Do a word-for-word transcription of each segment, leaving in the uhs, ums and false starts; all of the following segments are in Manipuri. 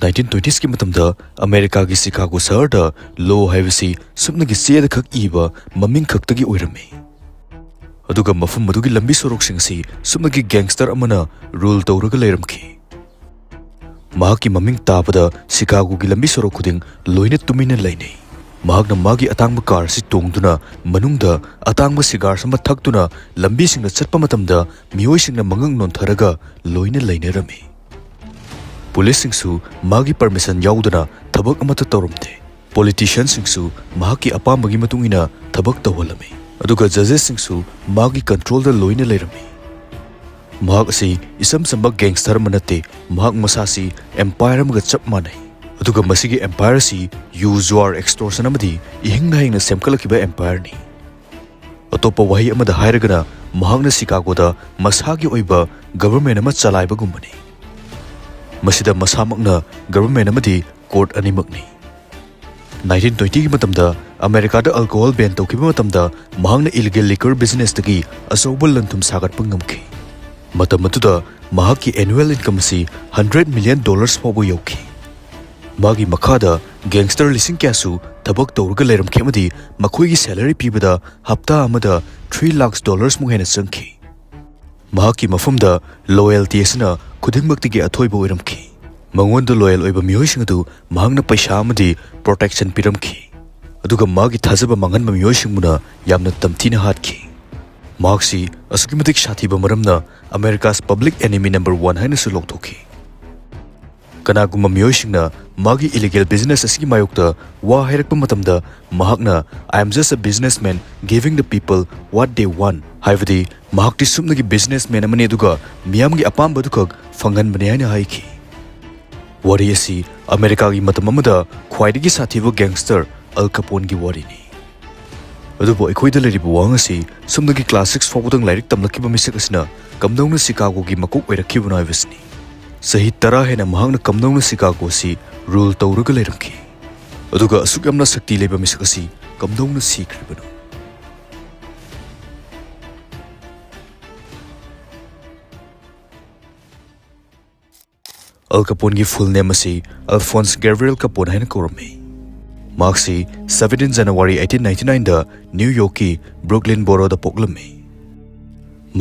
ꯅꯥꯏꯟꯇꯤꯟ ꯇ꯭ꯋꯦꯟꯇꯤꯁꯀꯤ ꯃꯇꯝꯗ ꯑꯃꯦꯔꯤꯀꯥꯒꯤ ꯁꯤꯀꯥꯒꯣ ꯁꯍꯔꯗ ꯂꯣ ꯍꯥꯏꯕꯁꯤ ꯁꯨꯞꯅꯒꯤ ꯆꯦꯗ ꯈꯛ ꯏꯕ ꯃꯃꯤꯡ ꯈꯛꯇꯒꯤ ꯑꯣꯏꯔꯝꯃꯤ꯫ ꯑꯗꯨꯒ ꯃꯐꯝ ꯑꯗꯨꯒꯤ ꯂꯝꯕꯤ ꯁꯣꯔꯣꯛꯁꯤꯡ ꯑꯁꯤ ꯁꯨꯞꯅꯒꯤ ꯒꯦꯡꯁꯇꯔ ꯑꯃꯅ ꯔꯨꯜ ꯇꯧꯔꯒ ꯂꯩꯔꯝꯈꯤ꯫ ꯃꯍꯥꯛꯀꯤ ꯃꯃꯤꯡ ꯇꯥꯕꯗ ꯁꯤꯀꯥꯒꯣꯒꯤ ꯂꯝꯕꯤ ꯁꯣꯔꯣꯛ ꯈꯨꯗꯤꯡ ꯂꯣꯏꯅ ꯇꯨꯃꯤꯟꯅ ꯂꯩꯅꯩ꯫ ꯃꯍꯥꯛꯅ ꯃꯥꯒꯤ ꯑꯇꯥꯡꯕ ꯀꯥꯔ ꯑꯁꯤ ꯇꯣꯡꯗꯨꯅ ꯃꯅꯨꯡꯗ ꯑꯇꯥꯡꯕ ꯁꯤꯒꯥꯔꯁ ꯑꯃ ꯊꯛꯇꯨꯅ ꯂꯝꯕꯤꯁꯤꯡꯗ ꯆꯠꯄ ꯃꯇꯝꯗ ꯃꯤꯑꯣꯏꯁꯤꯡꯅ ꯃꯉꯛ ꯅꯣꯟꯊꯔꯒ ꯂꯣꯏꯅ ꯂꯩꯅꯔꯝꯃꯤ꯫ ꯄꯨꯂꯤꯁꯁꯤꯡꯁꯨ ꯃꯥꯒꯤ ꯄꯔꯃꯤꯁꯟ ꯌꯥꯎꯗꯅ ꯊꯕꯛ ꯑꯃꯠꯇ ꯇꯧꯔꯝꯗꯦ꯫ ꯄꯣꯂꯤꯇꯤꯁꯤꯌꯟꯁꯤꯡꯁꯨ ꯃꯍꯥꯛꯀꯤ ꯑꯄꯥꯝꯕꯒꯤ ꯃꯇꯨꯡ ꯏꯟꯅ ꯊꯕꯛ ꯇꯧꯍꯜꯂꯝꯃꯤ, ꯑꯗꯨꯒ ꯖꯖꯦꯁꯁꯤꯡꯁꯨ ꯃꯥꯒꯤ ꯀꯟꯇ꯭ꯔꯣꯜꯗ ꯂꯣꯏꯅ ꯂꯩꯔꯝꯃꯤ꯫ ꯃꯍꯥꯛ ꯑꯁꯤ ꯏꯆꯝ ꯆꯝꯕ ꯒꯦꯡꯁꯇꯔ ꯑꯃ ꯅꯠꯇꯦ, ꯃꯍꯥꯛ ꯃꯁꯥꯁꯤ ꯑꯦꯝꯄꯥꯌꯔ ꯑꯃꯒ ꯆꯞ ꯃꯥꯟꯅꯩ꯫ ꯑꯗꯨꯒ ꯃꯁꯤꯒꯤ ꯑꯦꯝꯄꯥꯌꯔ ꯑꯁꯤ ꯌꯨ, ꯖꯨꯋꯥꯔ, ꯑꯦꯛꯁꯇꯣꯔꯁꯟ ꯑꯃꯗꯤ ꯏꯍꯤꯡ ꯅꯥꯍꯤꯡꯅ ꯁꯦꯝꯒꯠꯂꯛꯈꯤꯕ ꯑꯦꯝꯄꯥꯌꯔꯅꯤ꯫ ꯑꯇꯣꯞꯄ ꯋꯥꯍꯩ ꯑꯃꯗ ꯍꯥꯏꯔꯒꯅ, ꯃꯍꯥꯛꯅ ꯁꯤꯀꯥꯒꯣꯗ ꯃꯁꯥꯒꯤ ꯑꯣꯏꯕ ꯒꯚꯔꯟꯃꯦꯟꯠ ꯑꯃ ꯆꯂꯥꯏꯕꯒꯨꯝꯕꯅꯤ꯫ ꯃꯁꯤꯗ ꯃꯁꯥꯃꯛꯅ ꯒꯚꯔꯟꯃꯦꯟꯠ ꯑꯃꯗꯤ ꯀꯣꯔꯠ ꯑꯅꯤꯃꯛꯅꯤ꯫ ꯅꯥꯏꯟꯇꯤꯟ ꯇ꯭ꯋꯦꯟꯇꯤꯒꯤ ꯃꯇꯝꯗ ꯑꯃꯦꯔꯤꯀꯥꯗ ꯑꯜꯀꯣꯍꯣꯜ ꯕꯦꯟ ꯇꯧꯈꯤꯕ ꯃꯇꯝꯗ ꯃꯍꯥꯛꯅ ꯏꯂꯤꯒꯦꯜ ꯂꯤꯀꯔ ꯕꯤꯖꯤꯅꯦꯁꯇꯒꯤ ꯑꯆꯧꯕ ꯂꯟ-ꯊꯨꯝ ꯁꯥꯒꯠꯄ ꯉꯝꯈꯤ꯫ ꯃꯇꯝ ꯑꯗꯨꯗ ꯃꯍꯥꯛꯀꯤ ꯑꯦꯅꯨꯋꯦꯜ ꯏꯟꯀꯝ ꯑꯁꯤ ꯍꯟꯗ꯭ꯔꯦꯠ ꯃꯤꯂꯤꯌꯟ ꯗꯣꯂꯔꯁ ꯐꯥꯎꯕ ꯌꯧꯈꯤ꯫ ꯃꯥꯒꯤ ꯃꯈꯥꯗ ꯒꯦꯡꯁꯇꯔ ꯂꯤꯁꯤꯡ ꯀꯌꯥꯁꯨ ꯊꯕꯛ ꯇꯧꯔꯒ ꯂꯩꯔꯝꯈꯤ ꯑꯃꯗꯤ ꯃꯈꯣꯏꯒꯤ ꯁꯦꯂꯔꯤ ꯄꯤꯕꯗ ꯍꯞꯇꯥ ꯑꯃꯗ ꯊ꯭ꯔꯤ ꯂꯥꯈ ꯗꯣꯂꯔꯁꯃꯨꯛ ꯍꯦꯟꯅ ꯆꯪꯈꯤ꯫ ꯃꯍꯥꯛꯀꯤ ꯃꯐꯝꯗ ꯂꯣꯌꯦꯜꯇꯤ ꯑꯁꯤꯅ ꯈꯨꯗꯤꯡꯃꯛꯇꯒꯤ ꯑꯊꯣꯏꯕ ꯑꯣꯏꯔꯝꯈꯤ꯫ ꯃꯉꯣꯟꯗ ꯂꯣꯌꯦꯜ ꯑꯣꯏꯕ ꯃꯤꯑꯣꯏꯁꯤꯡ ꯑꯗꯨ ꯃꯍꯥꯛꯅ ꯄꯩꯁꯥ ꯑꯃꯗꯤ ꯄ꯭ꯔꯣꯇꯦꯛꯁꯟ ꯄꯤꯔꯝꯈꯤ, ꯑꯗꯨꯒ ꯃꯥꯒꯤ ꯊꯥꯖꯕ ꯃꯥꯡꯍꯟꯕ ꯃꯤꯑꯣꯏꯁꯤꯡꯕꯨꯅ ꯌꯥꯝꯅ ꯇꯝꯊꯤꯅ ꯍꯥꯠꯈꯤ꯫ ꯃꯍꯥꯛꯁꯤ ꯑꯁꯨꯛꯀꯤ ꯃꯇꯤꯛ ꯁꯥꯊꯤꯕ ꯃꯔꯝꯅ ꯑꯃꯦꯔꯤꯀꯥꯁ ꯄꯕ꯭ꯂꯤꯛ ꯑꯦꯅꯤꯃꯤ ꯅꯝꯕꯔ ꯋꯥꯟ ꯍꯥꯏꯅꯁꯨ ꯂꯥꯎꯊꯣꯛꯈꯤ꯫ ꯀꯅꯥꯒꯨꯝꯕ ꯃꯤꯑꯣꯏꯁꯤꯡꯅ ꯃꯥꯒꯤ ꯏꯂꯤꯒꯦꯜ ꯕꯤꯖꯤꯅꯦꯁ ꯑꯁꯤꯒꯤ ꯃꯥꯌꯣꯛꯇ ꯋꯥ ꯍꯥꯏꯔꯛꯄ ꯃꯇꯝꯗ, ꯃꯍꯥꯛꯅ, "I am just a businessman giving the people what they want," ꯍꯥꯏꯕꯗꯤ ꯃꯍꯥꯛꯇꯤ ꯁꯨꯞꯅꯒꯤ ꯕꯤꯖꯤꯅꯦꯁꯃꯦꯟ ꯑꯃꯅꯤ ꯑꯗꯨꯒ ꯃꯤꯌꯥꯝꯒꯤ ꯑꯄꯥꯝꯕ ꯑꯗꯨꯈꯛ ꯐꯪꯍꯟꯕꯅꯤ ꯍꯥꯏꯅ ꯍꯥꯏꯈꯤ꯫ ꯋꯥꯔꯤ ꯑꯁꯤ ꯑꯃꯦꯔꯤꯀꯥꯒꯤ ꯃꯇꯝ ꯑꯃꯗ ꯈ꯭ꯋꯥꯏꯗꯒꯤ ꯁꯥꯊꯤꯕ ꯒꯦꯡꯁꯇꯔ ꯑꯜ ꯀꯄꯣꯟꯒꯤ ꯋꯥꯔꯤꯅꯤ꯫ ꯑꯗꯨꯕꯨ ꯑꯩꯈꯣꯏꯗ ꯂꯩꯔꯤꯕ ꯋꯥꯍꯪ ꯑꯁꯤ, ꯁꯨꯞꯅꯒꯤ ꯀ꯭ꯂꯥꯁ ꯁꯤꯛꯁ ꯐꯥꯎꯕꯗꯪ ꯂꯥꯏꯔꯤꯛ ꯇꯝꯂꯛꯈꯤꯕ ꯃꯤꯁꯛ ꯑꯁꯤꯅ ꯀꯝꯗꯧꯅ ꯁꯤꯀꯥꯒꯣꯒꯤ ꯃꯀꯣꯛ ꯑꯣꯏꯔꯛꯈꯤꯕꯅꯣ ꯍꯥꯏꯕꯁꯤꯅꯤ꯫ ꯆꯍꯤ ꯇꯔꯥ ꯍꯦꯟꯅ ꯃꯍꯥꯛꯅ ꯀꯝꯗꯧꯅ ꯁꯤꯀꯥꯒꯣ ꯑꯁꯤ ꯔꯨꯜ ꯇꯧꯔꯒ ꯂꯩꯔꯝꯈꯤ? ꯑꯗꯨꯒ ꯑꯁꯨꯛ ꯌꯥꯝꯅ ꯁꯛꯇꯤ ꯂꯩꯕ ꯃꯤꯁꯛ ꯑꯁꯤ ꯀꯝꯗꯧꯅ ꯁꯤꯈ꯭ꯔꯤꯕꯅꯣ? ꯑꯜ ꯀꯄꯣꯟꯒꯤ full name ꯑꯁꯤ ꯑꯜꯐꯣꯟꯁ ꯒꯦꯕ꯭ꯔꯤꯌꯦꯜ ꯀꯄꯣꯟ ꯍꯥꯏꯅ ꯀꯧꯔꯝꯃꯤ꯫ ꯃꯍꯥꯛꯁꯤ seventeen January eighteen ninety nineꯗ ꯅ꯭ꯌꯨ ꯌꯣꯔꯛꯀꯤ ꯕ꯭ꯔꯨꯛꯂꯤꯟ ꯕꯣꯔꯣꯗ ꯄꯣꯛꯂꯝꯃꯤ꯫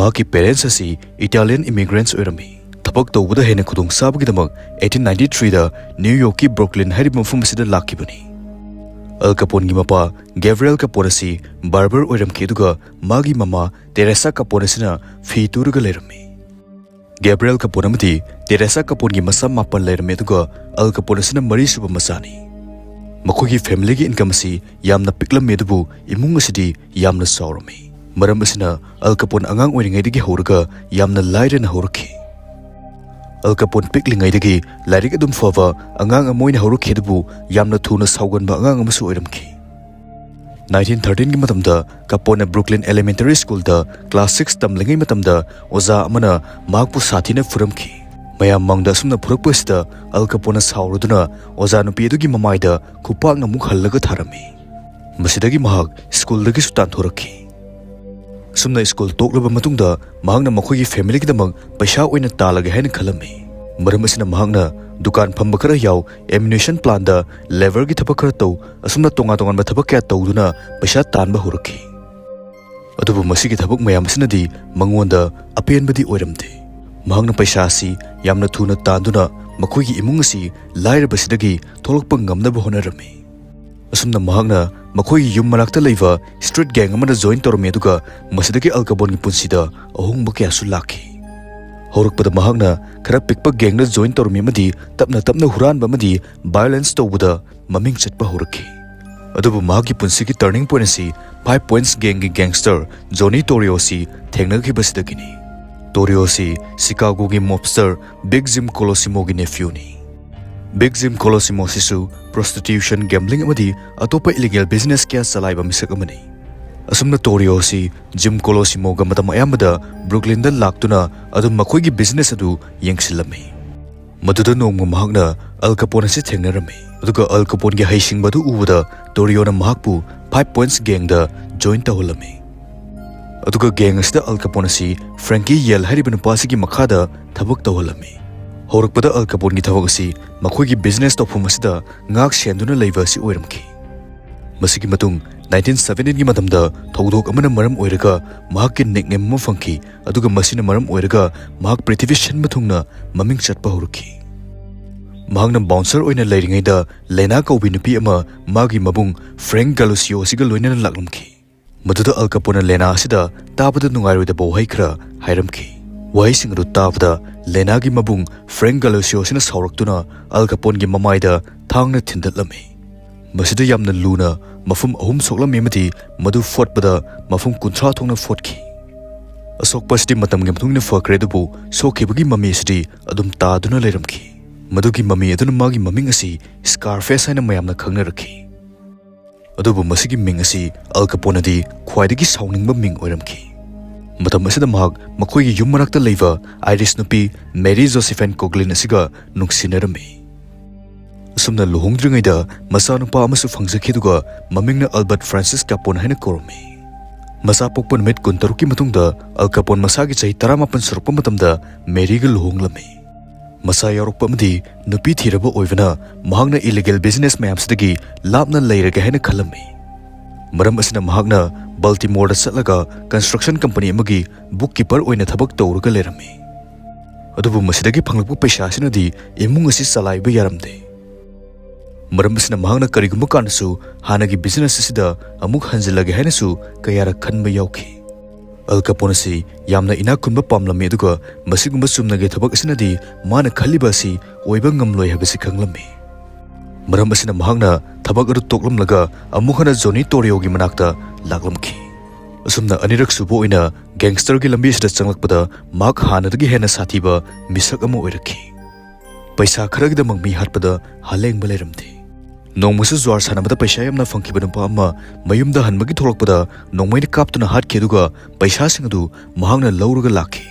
ꯃꯍꯥꯛꯀꯤ parents ꯑꯁꯤ Italian immigrants ꯑꯣꯏꯔꯝꯃꯤ꯫ ꯊꯕꯛ ꯇꯧꯕꯗ ꯍꯦꯟꯅ ꯈꯨꯗꯣꯡꯆꯥꯕꯒꯤꯗꯃꯛ eighteen ninety threeꯗ ꯅ꯭ꯌꯨ ꯌꯣꯔꯛꯀꯤ ꯕ꯭ꯔꯨꯛꯂꯤꯟ ꯍꯥꯏꯔꯤꯕ ꯃꯐꯝ ꯑꯁꯤꯗ ꯂꯥꯛꯈꯤꯕꯅꯤ꯫ ꯑꯜ ꯀꯄꯣꯟꯒꯤ ꯃꯄꯥ ꯒꯦꯕ꯭ꯔꯤꯌꯦꯜ ꯀꯄꯣꯟ ꯑꯁꯤ barber ꯑꯣꯏꯔꯝꯈꯤ, ꯑꯗꯨꯒ ꯃꯥꯒꯤ ꯃꯃꯥ ꯇꯦꯔꯦꯁꯥ ꯀꯄꯣꯟ ꯑꯁꯤꯅ ꯐꯤ ꯇꯨꯔꯒ ꯂꯩꯔꯝꯃꯤ꯫ ꯒꯦꯕ꯭ꯔꯤꯌꯦꯜ ꯀꯄꯣꯟ ꯑꯃꯗꯤ ꯇꯦꯔꯦꯁꯥ ꯀꯄꯣꯟꯒꯤ ꯃꯆꯥ ꯃꯥꯄꯟ ꯂꯩꯔꯝꯃꯤ, ꯑꯗꯨꯒ ꯑꯜ ꯀꯄꯣꯟ ꯑꯁꯤꯅ ꯃꯔꯤꯁꯨꯕ ꯃꯆꯥꯅꯤ꯫ ꯃꯈꯣꯏꯒꯤ familyꯒꯤ income ꯑꯁꯤ ꯌꯥꯝꯅ ꯄꯤꯛꯂꯝꯃꯤ, ꯑꯗꯨꯕꯨ ꯏꯃꯨꯡ ꯑꯁꯤꯗꯤ ꯌꯥꯝꯅ ꯆꯥꯎꯔꯝꯃꯤ꯫ ꯃꯔꯝ ꯑꯁꯤꯅ ꯑꯜ ꯀꯄꯣꯟ ꯑꯉꯥꯡ ꯑꯣꯏꯔꯤꯉꯩꯗꯒꯤ ꯍꯧꯔꯒ ꯌꯥꯝꯅ ꯂꯥꯏꯔꯅ ꯍꯧꯔꯛꯈꯤ꯫ ꯑꯜ ꯀꯄꯣꯟ ꯄꯤꯛꯂꯤꯉꯩꯗꯒꯤ ꯂꯥꯏꯔꯤꯛ ꯑꯗꯨꯝ ꯐꯕ ꯑꯉꯥꯡ ꯑꯃ ꯑꯣꯏꯅ ꯍꯧꯔꯛꯈꯤ, ꯑꯗꯨꯕꯨ ꯌꯥꯝꯅ ꯊꯨꯅ ꯁꯥꯎꯒꯟꯕ ꯑꯉꯥꯡ ꯑꯃꯁꯨ ꯑꯣꯏꯔꯝꯈꯤ꯫ Nineteen thirteenꯒꯤ ꯃꯇꯝꯗ ꯀꯄꯣꯟꯅ ꯕ꯭ꯔꯨꯛꯂꯤꯟ Elementary Schoolꯗ class six ꯇꯝꯂꯤꯉꯩ ꯃꯇꯝꯗ ꯑꯣꯖꯥ ꯑꯃꯅ ꯃꯍꯥꯛꯄꯨ ꯁꯥꯊꯤꯅ ꯐꯨꯔꯝꯈꯤ꯫ ꯃꯌꯥꯝ ꯃꯥꯡꯗ ꯑꯁꯨꯝꯅ ꯐꯨꯔꯛꯄ ꯑꯁꯤꯗ ꯑꯜ ꯀꯄꯣꯟꯅ ꯁꯥꯎꯔꯗꯨꯅ ꯑꯣꯖꯥ ꯅꯨꯄꯤ ꯑꯗꯨꯒꯤ ꯃꯃꯥꯏꯗ ꯈꯨꯄꯥꯛꯅ ꯑꯃꯨꯛ ꯍꯜꯂꯒ ꯊꯥꯔꯝꯃꯤ꯫ ꯃꯁꯤꯗꯒꯤ ꯃꯍꯥꯛ schoolꯗꯒꯤꯁꯨ ꯇꯥꯟꯊꯣꯔꯛꯈꯤ꯫ ꯑꯁꯨꯝꯅ school ꯇꯣꯛꯂꯕ ꯃꯇꯨꯡꯗ ꯃꯍꯥꯛꯅ ꯃꯈꯣꯏꯒꯤ familyꯒꯤꯗꯃꯛ ꯄꯩꯁꯥ ꯑꯣꯏꯅ ꯇꯥꯜꯂꯒꯦ ꯍꯥꯏꯅ ꯈꯜꯂꯝꯃꯤ꯫ ꯃꯔꯝ ꯑꯁꯤꯅ ꯃꯍꯥꯛꯅ ꯗꯨꯀꯥꯟ ꯐꯝꯕ ꯈꯔ ꯌꯥꯎ, ammunition plantꯗ labourꯒꯤ ꯊꯕꯛ ꯈꯔ ꯇꯧ, ꯑꯁꯨꯝꯅ ꯇꯣꯉꯥꯟ ꯇꯣꯉꯥꯟꯕ ꯊꯕꯛ ꯀꯌꯥ ꯇꯧꯗꯨꯅ ꯄꯩꯁꯥ ꯇꯥꯟꯕ ꯍꯧꯔꯛꯈꯤ꯫ ꯑꯗꯨꯕꯨ ꯃꯁꯤꯒꯤ ꯊꯕꯛ ꯃꯌꯥꯝ ꯑꯁꯤꯅꯗꯤ ꯃꯉꯣꯟꯗ ꯑꯄꯦꯟꯕꯗꯤ ꯑꯣꯏꯔꯝꯗꯦ꯫ ꯃꯍꯥꯛꯅ ꯄꯩꯁꯥ ꯑꯁꯤ ꯌꯥꯝꯅ ꯊꯨꯅ ꯇꯥꯟꯗꯨꯅ ꯃꯈꯣꯏꯒꯤ ꯏꯃꯨꯡ ꯑꯁꯤ ꯂꯥꯏꯔꯕꯁꯤꯗꯒꯤ ꯊꯣꯛꯂꯛꯄ ꯉꯝꯅꯕ ꯍꯣꯠꯅꯔꯝꯃꯤ꯫ ꯑꯁꯨꯝꯅ ꯃꯍꯥꯛꯅ ꯃꯈꯣꯏꯒꯤ ꯌꯨꯝ ꯃꯅꯥꯛꯇ ꯂꯩꯕ street gang ꯑꯃꯗ join ꯇꯧꯔꯝꯃꯤ, ꯑꯗꯨꯒ ꯃꯁꯤꯗꯒꯤ ꯑꯜ ꯀꯄꯣꯟꯒꯤ ꯄꯨꯟꯁꯤꯗ ꯑꯍꯣꯡꯕ ꯀꯌꯥꯁꯨ ꯂꯥꯛꯈꯤ꯫ ꯍꯧꯔꯛꯄꯗ ꯃꯍꯥꯛꯅ ꯈꯔ ꯄꯤꯛꯄ gangꯗ join ꯇꯧꯔꯝꯃꯤ ꯑꯃꯗꯤ ꯇꯞꯅ ꯇꯞꯅ ꯍꯨꯔꯥꯟꯕ ꯑꯃꯗꯤ violence ꯇꯧꯕꯗ ꯃꯃꯤꯡ ꯆꯠꯄ ꯍꯧꯔꯛꯈꯤ꯫ ꯑꯗꯨꯕꯨ ꯃꯍꯥꯛꯀꯤ ꯄꯨꯟꯁꯤꯒꯤ turning point ꯑꯁꯤ Five Points gangꯒꯤ gangster Johnny Torrio ꯑꯁꯤ ꯊꯦꯡꯅꯈꯤꯕꯁꯤꯗꯒꯤꯅꯤ꯫ Torrio ꯑꯁꯤ Chicagoꯒꯤ mobster Big Jim Colosimoꯒꯤ nephewꯅꯤ꯫ Big Jim Colosimo ꯑꯁꯤꯁꯨ prostitution, gambling ꯑꯃꯗꯤ ꯑꯇꯣꯞꯄ illegal business ꯀꯌꯥ ꯆꯂꯥꯏꯕ ꯃꯤꯁꯛ ꯑꯃꯅꯤ꯫ ꯑꯁꯨꯝꯅ Torrio ꯑꯁꯤ Jim Colosimoꯒ ꯃꯇꯝ ꯑꯌꯥꯝꯕꯗ ꯕ꯭ꯔꯨꯛꯂꯤꯟꯗ ꯂꯥꯛꯇꯨꯅ ꯑꯗꯨꯝ ꯃꯈꯣꯏꯒꯤ business ꯑꯗꯨ ꯌꯦꯡꯁꯤꯜꯂꯝꯃꯤ꯫ ꯃꯗꯨꯗ ꯅꯣꯡꯃ ꯃꯍꯥꯛꯅ ꯑꯜ ꯀꯄꯣꯟ ꯑꯁꯤ ꯊꯦꯡꯅꯔꯝꯃꯤ, ꯑꯗꯨꯒ ꯑꯜ ꯀꯄꯣꯟꯒꯤ ꯍꯩꯁꯤꯡꯕ ꯑꯗꯨ ꯎꯕꯗ ꯇꯣꯔꯤꯌꯣꯅ ꯃꯍꯥꯛꯄꯨ Five Points gangꯗ join ꯇꯧꯍꯜꯂꯝꯃꯤ꯫ ꯑꯗꯨꯒ gang ꯑꯁꯤꯗ ꯑꯜ ꯀꯄꯣꯟ ꯑꯁꯤ Frankie Yale ꯍꯥꯏꯔꯤꯕ ꯅꯨꯄꯥ ꯑꯁꯤꯒꯤ ꯃꯈꯥꯗ ꯊꯕꯛ ꯇꯧꯍꯜꯂꯝꯃꯤ꯫ ꯍꯧꯔꯛꯄꯗ ꯑꯜ ꯀꯄꯣꯟꯒꯤ ꯊꯕꯛ ꯑꯁꯤ ꯃꯈꯣꯏꯒꯤ ꯕꯤꯖꯤꯅꯦꯁ ꯇꯧꯐꯝ ꯑꯁꯤꯗ ꯉꯥꯛ ꯁꯦꯟꯗꯨꯅ ꯂꯩꯕ ꯑꯁꯤ ꯑꯣꯏꯔꯝꯈꯤ꯫ ꯃꯁꯤꯒꯤ ꯃꯇꯨꯡ ꯅꯥꯏꯟꯇꯤꯟ ꯁꯕꯦꯟꯇꯤꯟꯒꯤ ꯃꯇꯝꯗ ꯊꯧꯗꯣꯛ ꯑꯃꯅ ꯃꯔꯝ ꯑꯣꯏꯔꯒ ꯃꯍꯥꯛꯀꯤ ꯅꯤꯛꯅꯦꯝ ꯑꯃ ꯐꯪꯈꯤ, ꯑꯗꯨꯒ ꯃꯁꯤꯅ ꯃꯔꯝ ꯑꯣꯏꯔꯒ ꯃꯍꯥꯛ ꯄ꯭ꯔꯤꯊꯤꯕꯤ ꯁꯤꯟꯕ ꯊꯨꯡꯅ ꯃꯃꯤꯡ ꯆꯠꯄ ꯍꯧꯔꯛꯈꯤ꯫ ꯃꯍꯥꯛꯅ ꯕꯥꯎꯟꯁꯔ ꯑꯣꯏꯅ ꯂꯩꯔꯤꯉꯩꯗ ꯂꯦꯅꯥ ꯀꯧꯕꯤ ꯅꯨꯄꯤ ꯑꯃ ꯃꯥꯒꯤ ꯃꯕꯨꯡ ꯐ꯭ꯔꯦꯡꯛ ꯒꯥꯂꯨꯁꯤꯌꯣ ꯑꯁꯤꯒ ꯂꯣꯏꯅꯅ ꯂꯥꯛꯂꯝꯈꯤ꯫ ꯃꯗꯨꯗ ꯑꯜ ꯀꯄꯣꯟꯅ ꯂꯦꯅꯥ ꯑꯁꯤꯗ ꯇꯥꯕꯗ ꯅꯨꯡꯉꯥꯏꯔꯣꯏꯗꯕ ꯋꯥꯍꯩ ꯈꯔ ꯍꯥꯏꯔꯝꯈꯤ꯫ ꯋꯥꯍꯩꯁꯤꯡ ꯑꯗꯨ ꯇꯥꯕꯗ ꯂꯦꯅꯥꯒꯤ ꯃꯕꯨꯡ ꯐ꯭ꯔꯦꯡꯛ ꯒꯥꯂꯨꯁꯤꯌꯣ ꯑꯁꯤꯅ ꯁꯥꯎꯔꯛꯇꯨꯅ ꯑꯜ ꯀꯄꯣꯟꯒꯤ ꯃꯃꯥꯏꯗ ꯊꯥꯡꯅ ꯊꯤꯟꯗꯠꯂꯝꯃꯤ꯫ ꯃꯁꯤꯗ ꯌꯥꯝꯅ ꯂꯨꯅ ꯃꯐꯝ ꯑꯍꯨꯝ ꯁꯣꯛꯂꯝꯃꯤ ꯑꯃꯗꯤ ꯃꯗꯨ ꯐꯣꯠꯄꯗ ꯃꯐꯝ ꯀꯨꯟꯊ꯭ꯔꯥ ꯊꯣꯛꯅ ꯐꯣꯠꯈꯤ꯫ ꯑꯁꯣꯛꯄ ꯑꯁꯤꯗꯤ ꯃꯇꯝꯒꯤ ꯃꯇꯨꯡ ꯏꯟꯅ ꯐꯈ꯭ꯔꯦ, ꯑꯗꯨꯕꯨ ꯁꯣꯛꯈꯤꯕꯒꯤ ꯃꯃꯤ ꯑꯁꯤꯗꯤ ꯑꯗꯨꯝ ꯇꯥꯗꯨꯅ ꯂꯩꯔꯝꯈꯤ꯫ ꯃꯗꯨꯒꯤ ꯃꯃꯤ ꯑꯗꯨꯅ ꯃꯥꯒꯤ ꯃꯃꯤꯡ ꯑꯁꯤ ꯁ꯭ꯀꯥꯔꯐꯦꯁ ꯍꯥꯏꯅ ꯃꯌꯥꯝꯅ ꯈꯪꯅꯔꯛꯈꯤ꯫ ꯑꯗꯨꯕꯨ ꯃꯁꯤꯒꯤ ꯃꯤꯡ ꯑꯁꯤ ꯑꯜ ꯀꯄꯣꯟꯅꯗꯤ ꯈ꯭ꯋꯥꯏꯗꯒꯤ ꯁꯥꯎꯅꯤꯡꯕ ꯃꯤꯡ ꯑꯣꯏꯔꯝꯈꯤ꯫ ꯃꯇꯝ ꯑꯁꯤꯗ ꯃꯍꯥꯛ ꯃꯈꯣꯏꯒꯤ ꯌꯨꯝ ꯃꯅꯥꯛꯇ ꯂꯩꯕ ꯑꯥꯏꯔꯤꯁ ꯅꯨꯄꯤ ꯃꯦꯔꯤ ꯖꯣꯁꯦꯐꯥꯏꯟ ꯀꯣꯒ꯭ꯂꯤꯟ ꯑꯁꯤꯒ ꯅꯨꯡꯁꯤꯅꯔꯝꯃꯤ꯫ ꯑꯁꯨꯝꯅ ꯂꯨꯍꯣꯡꯗ꯭ꯔꯤꯉꯩꯗ ꯃꯆꯥꯅꯨꯄꯥ ꯑꯃꯁꯨ ꯐꯪꯖꯈꯤ, ꯑꯗꯨꯒ ꯃꯃꯤꯡꯅ ꯑꯜꯕꯔꯠ ꯐ꯭ꯔꯥꯟꯁꯤꯁ ꯀꯄꯣꯟ ꯍꯥꯏꯅ ꯀꯧꯔꯝꯃꯤ꯫ ꯃꯆꯥ ꯄꯣꯛꯄ ꯅꯨꯃꯤꯠ ꯀꯨꯟꯇꯔꯨꯛꯀꯤ ꯃꯇꯨꯡꯗ ꯑꯜ ꯀꯄꯣꯟ ꯃꯁꯥꯒꯤ ꯆꯍꯤ ꯇꯔꯥꯃꯥꯄꯟ ꯁꯨꯔꯛꯄ ꯃꯇꯝꯗ ꯃꯦꯔꯤꯒ ꯂꯨꯍꯣꯡꯂꯝꯃꯤ꯫ ꯃꯆꯥ ꯌꯥꯎꯔꯛꯄ ꯑꯃꯗꯤ ꯅꯨꯄꯤ ꯊꯤꯔꯕ ꯑꯣꯏꯕꯅ ꯃꯍꯥꯛꯅ ꯏꯂꯤꯒꯦꯜ ꯕꯤꯖꯤꯅꯦꯁ ꯃꯌꯥꯝꯁꯤꯗꯒꯤ ꯂꯥꯞꯅ ꯂꯩꯔꯒꯦ ꯍꯥꯏꯅ ꯈꯜꯂꯝꯃꯤ꯫ ꯃꯔꯝ ꯑꯁꯤꯅ ꯃꯍꯥꯛꯅ ꯕꯜꯇꯤꯃꯣꯔꯗ ꯆꯠꯂꯒ ꯀꯟꯁꯇ꯭ꯔꯛꯁꯟ ꯀꯝꯄꯅꯤ ꯑꯃꯒꯤ ꯕꯨꯛꯀꯤꯄꯔ ꯑꯣꯏꯅ ꯊꯕꯛ ꯇꯧꯔꯒ ꯂꯩꯔꯝꯃꯤ꯫ ꯑꯗꯨꯕꯨ ꯃꯁꯤꯗꯒꯤ ꯐꯪꯂꯛꯄ ꯄꯩꯁꯥ ꯑꯁꯤꯅꯗꯤ ꯏꯃꯨꯡ ꯑꯁꯤ ꯆꯂꯥꯏꯕ ꯌꯥꯔꯝꯗꯦ꯫ ꯃꯔꯝ ꯑꯁꯤꯅ ꯃꯍꯥꯛꯅ ꯀꯔꯤꯒꯨꯝꯕ ꯀꯥꯟꯗꯁꯨ ꯍꯥꯟꯅꯒꯤ ꯕꯤꯖꯤꯅꯦꯁ ꯑꯁꯤꯗ ꯑꯃꯨꯛ ꯍꯟꯖꯤꯜꯂꯒꯦ ꯍꯥꯏꯅꯁꯨ ꯀꯌꯥꯔꯛ ꯈꯟꯕ ꯌꯥꯎꯈꯤ꯫ ꯑꯜ ꯀꯄꯣꯟ ꯑꯁꯤ ꯌꯥꯝꯅ ꯏꯅꯥꯛ ꯈꯨꯟꯕ ꯄꯥꯝꯂꯝꯃꯤ, ꯑꯗꯨꯒ ꯃꯁꯤꯒꯨꯝꯕ ꯆꯨꯝꯅꯒꯤ ꯊꯕꯛ ꯑꯁꯤꯅꯗꯤ ꯃꯥꯅ ꯈꯜꯂꯤꯕ ꯑꯁꯤ ꯑꯣꯏꯕ ꯉꯝꯂꯣꯏ ꯍꯥꯏꯕꯁꯤ ꯈꯪꯂꯝꯃꯤ꯫ ꯃꯔꯝ ꯑꯁꯤꯅ ꯃꯍꯥꯛꯅ ꯊꯕꯛ ꯑꯗꯨ ꯇꯣꯛꯂꯝꯂꯒ ꯑꯃꯨꯛ ꯍꯟꯅ ꯖꯣꯅꯤ ꯇꯣꯔꯤꯌꯣꯒꯤ ꯃꯅꯥꯛꯇ ꯂꯥꯛꯂꯝꯈꯤ꯫ ꯑꯁꯨꯝꯅ ꯑꯅꯤꯔꯛ ꯁꯨꯕ ꯑꯣꯏꯅ ꯒꯦꯡꯁꯇꯔꯒꯤ ꯂꯝꯕꯤ ꯑꯁꯤꯗ ꯆꯪꯂꯛꯄꯗ ꯃꯍꯥꯛ ꯍꯥꯟꯅꯗꯒꯤ ꯍꯦꯟꯅ ꯁꯥꯊꯤꯕ ꯃꯤꯁꯛ ꯑꯃ ꯑꯣꯏꯔꯛꯈꯤ꯫ ꯄꯩꯁꯥ ꯈꯔꯒꯤꯗꯃꯛ ꯃꯤ ꯍꯥꯠꯄꯗ ꯍꯥꯂꯦꯡꯕ ꯂꯩꯔꯝꯗꯦ꯫ ꯅꯣꯡꯃꯁꯨ ꯖꯨꯋꯥꯔ ꯁꯥꯟꯅꯕꯗ ꯄꯩꯁꯥ ꯌꯥꯝꯅ ꯐꯪꯈꯤꯕ ꯅꯨꯄꯥ ꯑꯃ ꯃꯌꯨꯝꯗ ꯍꯟꯕꯒꯤ ꯊꯣꯛꯂꯛꯄꯗ ꯅꯣꯡꯃꯩꯅ ꯀꯥꯞꯇꯨꯅ ꯍꯥꯠꯈꯤ, ꯑꯗꯨꯒ ꯄꯩꯁꯥꯁꯤꯡ ꯑꯗꯨ ꯃꯍꯥꯛꯅ ꯂꯧꯔꯒ ꯂꯥꯛꯈꯤ꯫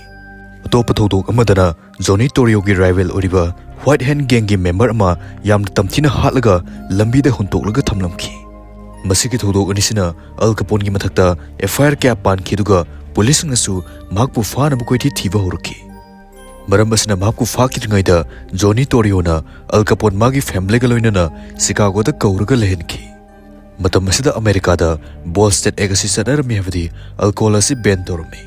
ꯑꯇꯣꯞꯄ ꯊꯧꯗꯣꯛ ꯑꯃꯗꯅ ꯖꯣꯅꯤ ꯇꯣꯔꯤꯌꯣꯒꯤ ꯔꯥꯏꯚꯦꯜ ꯑꯣꯏꯔꯤꯕ ꯋꯥꯏꯠ ꯍꯦꯟ ꯒꯦꯡꯒꯤ ꯃꯦꯝꯕꯔ ꯑꯃ ꯌꯥꯝꯅ ꯇꯝꯊꯤꯅ ꯍꯥꯠꯂꯒ ꯂꯝꯕꯤꯗ ꯍꯨꯟꯇꯣꯛꯂꯒ ꯊꯝꯂꯝꯈꯤ꯫ ꯃꯁꯤꯒꯤ ꯊꯧꯗꯣꯛ ꯑꯅꯤꯁꯤꯅ ꯑꯜ ꯀꯄꯣꯟꯒꯤ ꯃꯊꯛꯇ ꯑꯦꯐ ꯑꯥꯏ ꯑꯥꯔ ꯀꯌꯥ ꯄꯥꯟꯈꯤ, ꯑꯗꯨꯒ ꯄꯨꯂꯤꯁꯁꯤꯡꯅꯁꯨ ꯃꯍꯥꯛꯄꯨ ꯐꯥꯅꯕ ꯀꯣꯏꯊꯤ ꯊꯤꯕ ꯍꯧꯔꯛꯈꯤ꯫ ꯃꯔꯝ ꯑꯁꯤꯅ ꯃꯍꯥꯛꯄꯨ ꯐꯥꯈꯤꯗ꯭ꯔꯤꯉꯩꯗ ꯖꯣꯅꯤ ꯇꯣꯔꯤꯑꯣꯅ ꯑꯜ ꯀꯄꯣꯟ ꯃꯥꯒꯤ ꯐꯦꯃꯤꯂꯤꯒ ꯂꯣꯏꯅꯅ ꯁꯤꯀꯥꯒꯣꯗ ꯀꯧꯔꯒ ꯂꯩꯍꯟꯈꯤ꯫ ꯃꯇꯝ ꯑꯁꯤꯗ ꯑꯃꯦꯔꯤꯀꯥꯗ ꯕꯣꯜꯁꯇꯦꯠ ꯑꯦꯛ ꯑꯁꯤ ꯆꯠꯅꯔꯝꯃꯤ, ꯍꯥꯏꯕꯗꯤ ꯑꯜꯀꯣꯍꯣꯜ ꯑꯁꯤ ꯕꯦꯟ ꯇꯧꯔꯝꯃꯤ꯫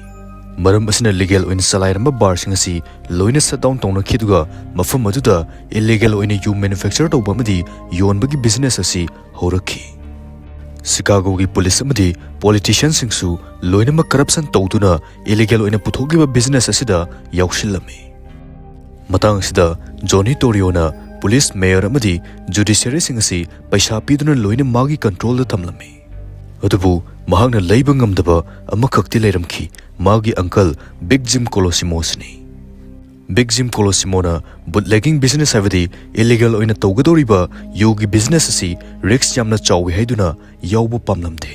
ꯃꯔꯝ ꯑꯁꯤꯅ ꯂꯤꯒꯦꯜ ꯑꯣꯏꯅ ꯆꯂꯥꯏꯔꯝꯕ ꯕꯥꯔꯁꯤꯡ ꯑꯁꯤ ꯂꯣꯏꯅ ꯁꯠ ꯗꯥꯎꯟ ꯇꯧꯅꯈꯤ, ꯑꯗꯨꯒ ꯃꯐꯝ ꯑꯗꯨꯗ ꯏꯂꯤꯒꯦꯜ ꯑꯣꯏꯅ ꯌꯨ ꯃꯦꯅꯨꯐꯦꯛꯆꯔ ꯇꯧꯕ ꯑꯃꯗꯤ ꯌꯣꯟꯕꯒꯤ ꯕꯤꯖꯤꯅꯦꯁ ꯑꯁꯤ ꯍꯧꯔꯛꯈꯤ꯫ ꯁꯤꯀꯥꯒꯣꯒꯤ ꯄꯨꯂꯤꯁ ꯑꯃꯗꯤ ꯄꯣꯂꯤꯇꯤꯁꯤꯌꯟꯁꯤꯡꯁꯨ ꯂꯣꯏꯅꯃꯛ ꯀꯔꯞꯁꯟ ꯇꯧꯗꯨꯅ ꯏꯂꯤꯒꯦꯜ ꯑꯣꯏꯅ ꯄꯨꯊꯣꯛꯂꯤꯕ ꯕꯤꯖꯤꯅꯦꯁ ꯑꯁꯤꯗ ꯌꯥꯎꯁꯤꯜꯂꯝꯃꯤ꯫ ꯃꯇꯥꯡ ꯑꯁꯤꯗ ꯖꯣꯅꯤ ꯇꯣꯔꯤꯑꯣꯅ ꯄꯨꯂꯤꯁ, ꯃꯦꯌꯔ ꯑꯃꯗꯤ ꯖꯨꯗꯤꯁꯤꯌꯔꯤꯁꯤꯡ ꯑꯁꯤ ꯄꯩꯁꯥ ꯄꯤꯗꯨꯅ ꯂꯣꯏꯅ ꯃꯥꯒꯤ ꯀꯟꯇ꯭ꯔꯣꯜꯗ ꯊꯝꯂꯝꯃꯤ꯫ ꯑꯗꯨꯕꯨ ꯃꯍꯥꯛꯅ ꯂꯩꯕ ꯉꯝꯗꯕ ꯑꯃꯈꯛꯇꯤ ꯂꯩꯔꯝꯈꯤ, ꯃꯥꯒꯤ ꯑꯪꯀꯜ ꯕꯤꯛ ꯖꯤꯝ ꯀꯣꯂꯣꯁꯤꯃꯣꯁꯅꯤ꯫ ꯕꯤꯛ ꯖꯤꯝ ꯀꯣꯂꯣꯁꯤꯃꯣꯅ ꯕꯨꯠꯂꯦꯒꯤꯡ ꯕꯤꯖꯤꯅꯦꯁ, ꯍꯥꯏꯕꯗꯤ ꯏꯂꯤꯒꯦꯜ ꯑꯣꯏꯅ ꯇꯧꯒꯗꯧꯔꯤꯕ ꯌꯨꯒꯤ ꯕꯤꯖꯤꯅꯦꯁ ꯑꯁꯤ ꯔꯤꯁ꯭ꯛ ꯌꯥꯝꯅ ꯆꯥꯎꯏ ꯍꯥꯏꯗꯨꯅ ꯌꯥꯎꯕ ꯄꯥꯝꯂꯝꯗꯦ꯫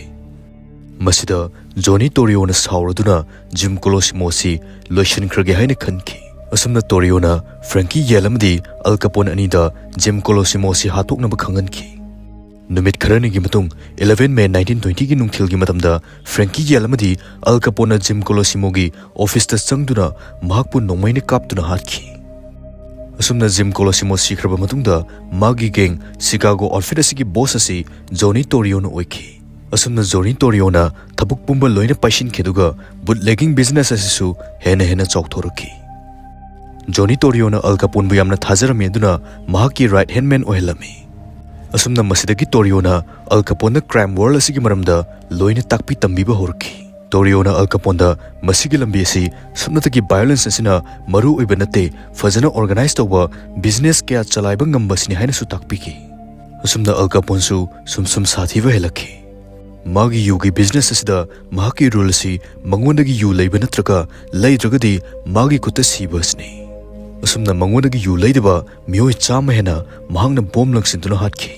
ꯃꯁꯤꯗ ꯖꯣꯅꯤ ꯇꯣꯔꯤꯑꯣꯅ ꯁꯥꯎꯔꯗꯨꯅ ꯖꯤꯝ ꯀꯣꯂꯣꯁꯤꯃꯣꯁꯤ ꯂꯣꯏꯁꯤꯟꯈ꯭ꯔꯒꯦ ꯍꯥꯏꯅ ꯈꯟꯈꯤ꯫ ꯑꯁꯨꯝꯅ ꯇꯣꯔꯤꯑꯣꯅ ꯐ꯭ꯔꯦꯡꯀꯤ ꯌꯦꯜ ꯑꯃꯗꯤ ꯑꯜ ꯀꯄꯣꯟ ꯑꯅꯤꯗ ꯖꯤꯝ ꯀꯣꯂꯣꯁꯤꯃꯣꯁꯤ ꯍꯥꯠꯇꯣꯛꯅꯕ ꯈꯪꯍꯟꯈꯤ꯫ ꯅꯨꯃꯤꯠ ꯈꯔꯅꯤꯒꯤ ꯃꯇꯨꯡ, eleven May nineteen twenty ꯒꯤ ꯅꯨꯡꯊꯤꯜꯒꯤ ꯃꯇꯝꯗ ꯐ꯭ꯔꯦꯡꯀꯤ ꯌꯦꯜ ꯑꯃꯗꯤ ꯑꯜ ꯀꯄꯣꯟꯅ ꯖꯤꯝ ꯀꯣꯂꯣꯁꯤꯃꯣꯒꯤ ꯑꯣꯐꯤꯁꯇ ꯆꯪꯗꯨꯅ ꯃꯍꯥꯛꯄꯨ ꯅꯣꯡꯃꯩꯅ ꯀꯥꯞꯇꯨꯅ ꯍꯥꯠꯈꯤ꯫ ꯑꯁꯨꯝꯅ ꯖꯤꯝ ꯀꯣꯂꯣꯁꯤꯃꯣ ꯁꯤꯈ꯭ꯔꯕ ꯃꯇꯨꯡꯗ ꯃꯥꯒꯤ ꯒꯦꯡ ꯁꯤꯀꯥꯒꯣ ꯑꯥꯎꯠꯐꯤꯠ ꯑꯁꯤꯒꯤ ꯕꯣꯁ ꯑꯁꯤ ꯖꯣꯅꯤ ꯇꯣꯔꯤꯑꯣꯅ ꯑꯣꯏꯈꯤ꯫ ꯑꯁꯨꯝꯅ ꯖꯣꯅꯤ ꯇꯣꯔꯤꯑꯣꯅ ꯊꯕꯛ ꯄꯨꯝꯕ ꯂꯣꯏꯅ ꯄꯥꯏꯁꯤꯟꯈꯤ, ꯑꯗꯨꯒ ꯕꯨꯠꯂꯦꯒꯤꯡ ꯕꯤꯖꯤꯅꯦꯁ ꯑꯁꯤꯁꯨ ꯍꯦꯟꯅ ꯍꯦꯟꯅ ꯆꯥꯎꯊꯣꯔꯛꯈꯤ꯫ ꯖꯣꯅꯤ ꯇꯣꯔꯤꯑꯣꯅ ꯑꯜ ꯀꯄꯣꯟꯕꯨ ꯌꯥꯝꯅ ꯊꯥꯖꯔꯝꯃꯤ, ꯑꯗꯨꯅ ꯃꯍꯥꯛꯀꯤ ꯔꯥꯏꯠ ꯍꯦꯟ ꯃꯦꯟ ꯑꯣꯏꯍꯜꯂꯝꯃꯤ꯫ ꯑꯁꯨꯝꯅ ꯃꯁꯤꯗꯒꯤ ꯇꯣꯔꯤꯑꯣꯅ ꯑꯜ ꯀꯄꯣꯟꯗ ꯀ꯭ꯔꯥꯏꯝ ꯋꯥꯔꯜ ꯑꯁꯤꯒꯤ ꯃꯔꯝꯗ ꯂꯣꯏꯅ ꯇꯥꯛꯄꯤ ꯇꯝꯕꯤꯕ ꯍꯧꯔꯛꯈꯤ꯫ ꯇꯣꯔꯤꯑꯣꯅ ꯑꯜ ꯀꯄꯣꯟꯗ ꯃꯁꯤꯒꯤ ꯂꯝꯕꯤ ꯑꯁꯤ ꯁꯨꯞꯅꯇꯒꯤ ꯚꯥꯏꯑꯣꯂꯦꯟꯁ ꯑꯁꯤꯅ ꯃꯔꯨ ꯑꯣꯏꯕ ꯅꯠꯇꯦ, ꯐꯖꯅ ꯑꯣꯔꯒꯅꯥꯏꯖ ꯇꯧꯕ ꯕꯤꯖꯤꯅꯦꯁ ꯀꯌꯥ ꯆꯂꯥꯏꯕ ꯉꯝꯕꯁꯤꯅꯤ ꯍꯥꯏꯅꯁꯨ ꯇꯥꯛꯄꯤꯈꯤ꯫ ꯑꯁꯨꯝꯅ ꯑꯜ ꯀꯄꯣꯟꯁꯨ ꯁꯨꯝ ꯁꯨꯝ ꯁꯥꯊꯤꯕ ꯍꯦꯜꯂꯛꯈꯤ꯫ ꯃꯥꯒꯤ ꯌꯨꯒꯤ ꯕꯤꯖꯤꯅꯦꯁ ꯑꯁꯤꯗ ꯃꯍꯥꯛꯀꯤ ꯔꯨꯜ ꯑꯁꯤ ꯃꯉꯣꯟꯗꯒꯤ ꯌꯨ ꯂꯩꯕ ꯅꯠꯇ꯭ꯔꯒ ꯂꯩꯗ꯭ꯔꯒꯗꯤ ꯃꯥꯒꯤ ꯈꯨꯠꯇ ꯁꯤꯕ ꯑꯁꯤꯅꯤ꯫ ꯑꯁꯨꯝꯅ ꯃꯉꯣꯟꯗꯒꯤ ꯌꯨ ꯂꯩꯗꯕ ꯃꯤꯑꯣꯏ ꯆꯥꯝꯃ ꯍꯦꯟꯅ ꯃꯍꯥꯛꯅ ꯕꯣꯝ ꯂꯪꯁꯤꯟꯗꯨꯅ ꯍꯥꯠꯈꯤ꯫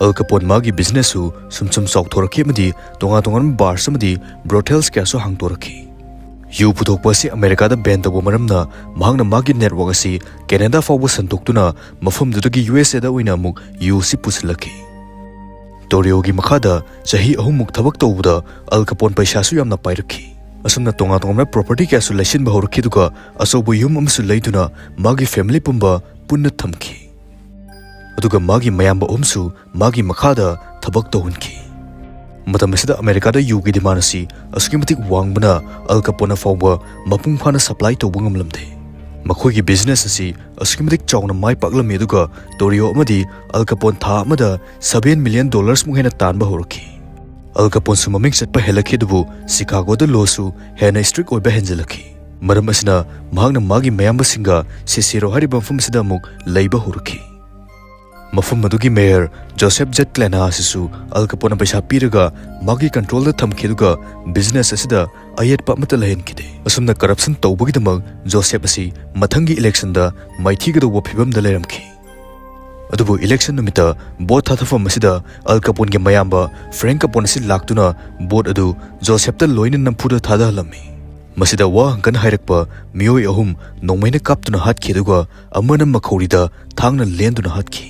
ꯑꯜ ꯀꯄꯣꯟ ꯃꯥꯒꯤ ꯕꯤꯖꯤꯅꯦꯁꯁꯨ ꯁꯨꯝ ꯁꯨꯝ ꯆꯥꯎꯊꯣꯔꯛꯈꯤ ꯑꯃꯗꯤ ꯇꯣꯉꯥꯟ ꯇꯣꯉꯥꯟꯕ ꯕꯥꯔꯁ ꯑꯃꯗꯤ ꯕ꯭ꯔꯣꯊꯦꯜꯁ ꯀꯌꯥꯁꯨ ꯍꯥꯡꯗꯣꯔꯛꯈꯤ꯫ ꯌꯨ ꯄꯨꯊꯣꯛꯄ ꯑꯁꯤ ꯑꯃꯦꯔꯤꯀꯥꯗ ꯕꯦꯟ ꯇꯧꯕ ꯃꯔꯝꯅ ꯃꯍꯥꯛꯅ ꯃꯥꯒꯤ ꯅꯦꯠꯋꯥꯔꯛ ꯑꯁꯤ ꯀꯦꯅꯦꯗꯥ ꯐꯥꯎꯕ ꯁꯟꯗꯣꯛꯇꯨꯅ ꯃꯐꯝꯗꯨꯗꯒꯤ ꯌꯨ ꯑꯦꯁ ꯑꯦꯗ ꯑꯣꯏꯅ ꯑꯃꯨꯛ ꯌꯨ ꯑꯁꯤ ꯄꯨꯁꯤꯜꯂꯛꯈꯤ꯫ ꯇꯣꯔꯤꯑꯣꯒꯤ ꯃꯈꯥꯗ ꯆꯍꯤ ꯑꯍꯨꯝꯃꯨꯛ ꯊꯕꯛ ꯇꯧꯕꯗ ꯑꯜ ꯀꯄꯣꯟ ꯄꯩꯁꯥꯁꯨ ꯌꯥꯝꯅ ꯄꯥꯏꯔꯛꯈꯤ꯫ ꯑꯁꯨꯝꯅ ꯇꯣꯉꯥꯟ ꯇꯣꯉꯥꯟꯕ property ꯀꯌꯥꯁꯨ ꯂꯩꯁꯤꯟꯕ ꯍꯧꯔꯛꯈꯤ, ꯑꯗꯨꯒ ꯑꯆꯧꯕ ꯌꯨꯝ ꯑꯃꯁꯨ ꯂꯩꯗꯨꯅ ꯃꯥꯒꯤ family ꯄꯨꯝꯕ ꯄꯨꯟꯅ ꯊꯝꯈꯤ꯫ ꯑꯗꯨꯒ ꯃꯥꯒꯤ ꯃꯌꯥꯝꯕ ꯑꯍꯨꯝꯁꯨ ꯃꯥꯒꯤ ꯃꯈꯥꯗ ꯊꯕꯛ ꯇꯧꯍꯟꯈꯤ꯫ ꯃꯇꯝ ꯑꯁꯤꯗ ꯑꯃꯦꯔꯤꯀꯥꯗ ꯌꯨꯒꯤ demand ꯑꯁꯤ ꯑꯁꯨꯛꯀꯤ ꯃꯇꯤꯛ ꯋꯥꯡꯕꯅ ꯑꯜ ꯀꯄꯣꯟꯅ ꯐꯥꯎꯕ ꯃꯄꯨꯡ ꯐꯥꯅ supply ꯇꯧꯕ ꯉꯝꯂꯝꯗꯦ꯫ ꯃꯈꯣꯏꯒꯤ business ꯑꯁꯤ ꯑꯁꯨꯛꯀꯤ ꯃꯇꯤꯛ ꯆꯥꯎꯅ ꯃꯥꯏ ꯄꯥꯛꯂꯝꯃꯤ, ꯑꯗꯨꯒ ꯇꯣꯔꯤꯑꯣ ꯑꯃꯗꯤ ꯑꯜ ꯀꯄꯣꯟ ꯊꯥ ꯑꯃꯗ seven million dollars ꯃꯨꯛ ꯍꯦꯟꯅ ꯇꯥꯟꯕ ꯍꯧꯔꯛꯈꯤ꯫ ꯑꯜ ꯀꯄꯣꯟꯁꯨ ꯃꯃꯤꯡ ꯆꯠꯄ ꯍꯦꯜꯂꯛꯈꯤ, ꯑꯗꯨꯕꯨ ꯁꯤꯀꯥꯒꯣꯗ lawꯁꯨ ꯍꯦꯟꯅ strict ꯑꯣꯏꯕ ꯍꯦꯟꯖꯜꯂꯛꯈꯤ꯫ ꯃꯔꯝ ꯑꯁꯤꯅ ꯃꯍꯥꯛꯅ ꯃꯥꯒꯤ ꯃꯌꯥꯝꯕꯁꯤꯡꯒ ꯁꯤꯁꯦꯔꯣ ꯍꯥꯏꯔꯤꯕ ꯃꯐꯝ ꯑꯁꯤꯗ ꯑꯃꯨꯛ ꯂꯩꯕ ꯍꯧꯔꯛꯈꯤ꯫ ꯃꯐꯝ ꯑꯗꯨꯒꯤ mayor ꯖꯣꯁꯦꯐ ꯖꯦꯠ ꯀ꯭ꯂꯦꯅꯥ ꯑꯁꯤꯁꯨ ꯑꯜ ꯀꯄꯣꯟꯅ ꯄꯩꯁꯥ ꯄꯤꯔꯒ ꯃꯥꯒꯤ controlꯗ ꯊꯝꯈꯤ, ꯑꯗꯨꯒ business ꯑꯁꯤꯗ ꯑꯌꯦꯠꯄ ꯑꯃꯠꯇ ꯂꯩꯍꯟꯈꯤꯗꯦ꯫ ꯑꯁꯨꯝꯅ corruption ꯇꯧꯕꯒꯤꯗꯃꯛ ꯖꯣꯁꯦꯐ ꯑꯁꯤ ꯃꯊꯪꯒꯤ electionꯗ ꯃꯥꯏꯊꯤꯒꯗꯧꯕ ꯐꯤꯕꯝꯗ ꯂꯩꯔꯝꯈꯤ꯫ ꯑꯗꯨꯕꯨ election ꯅꯨꯃꯤꯠꯇ vote ꯊꯥꯗꯐꯝ ꯑꯁꯤꯗ ꯑꯜ ꯀꯄꯣꯟꯒꯤ ꯃꯌꯥꯝꯕ ꯐ꯭ꯔꯦꯡ ꯀꯄꯣꯟ ꯑꯁꯤ ꯂꯥꯛꯇꯨꯅ vote ꯑꯗꯨ ꯖꯣꯁꯦꯐꯇ ꯂꯣꯏꯅ ꯅꯝꯐꯨꯗ ꯊꯥꯗꯍꯜꯂꯝꯃꯤ꯫ ꯃꯁꯤꯗ ꯋꯥ ꯍꯪꯒꯟ ꯍꯥꯏꯔꯛꯄ ꯃꯤꯑꯣꯏ ꯑꯍꯨꯝ ꯅꯣꯡꯃꯩꯅ ꯀꯥꯞꯇꯨꯅ ꯍꯥꯠꯈꯤ, ꯑꯗꯨꯒ ꯑꯃꯅ ꯃꯈꯧꯔꯤꯗ ꯊꯥꯡꯅ ꯂꯦꯟꯗꯨꯅ ꯍꯥꯠꯈꯤ꯫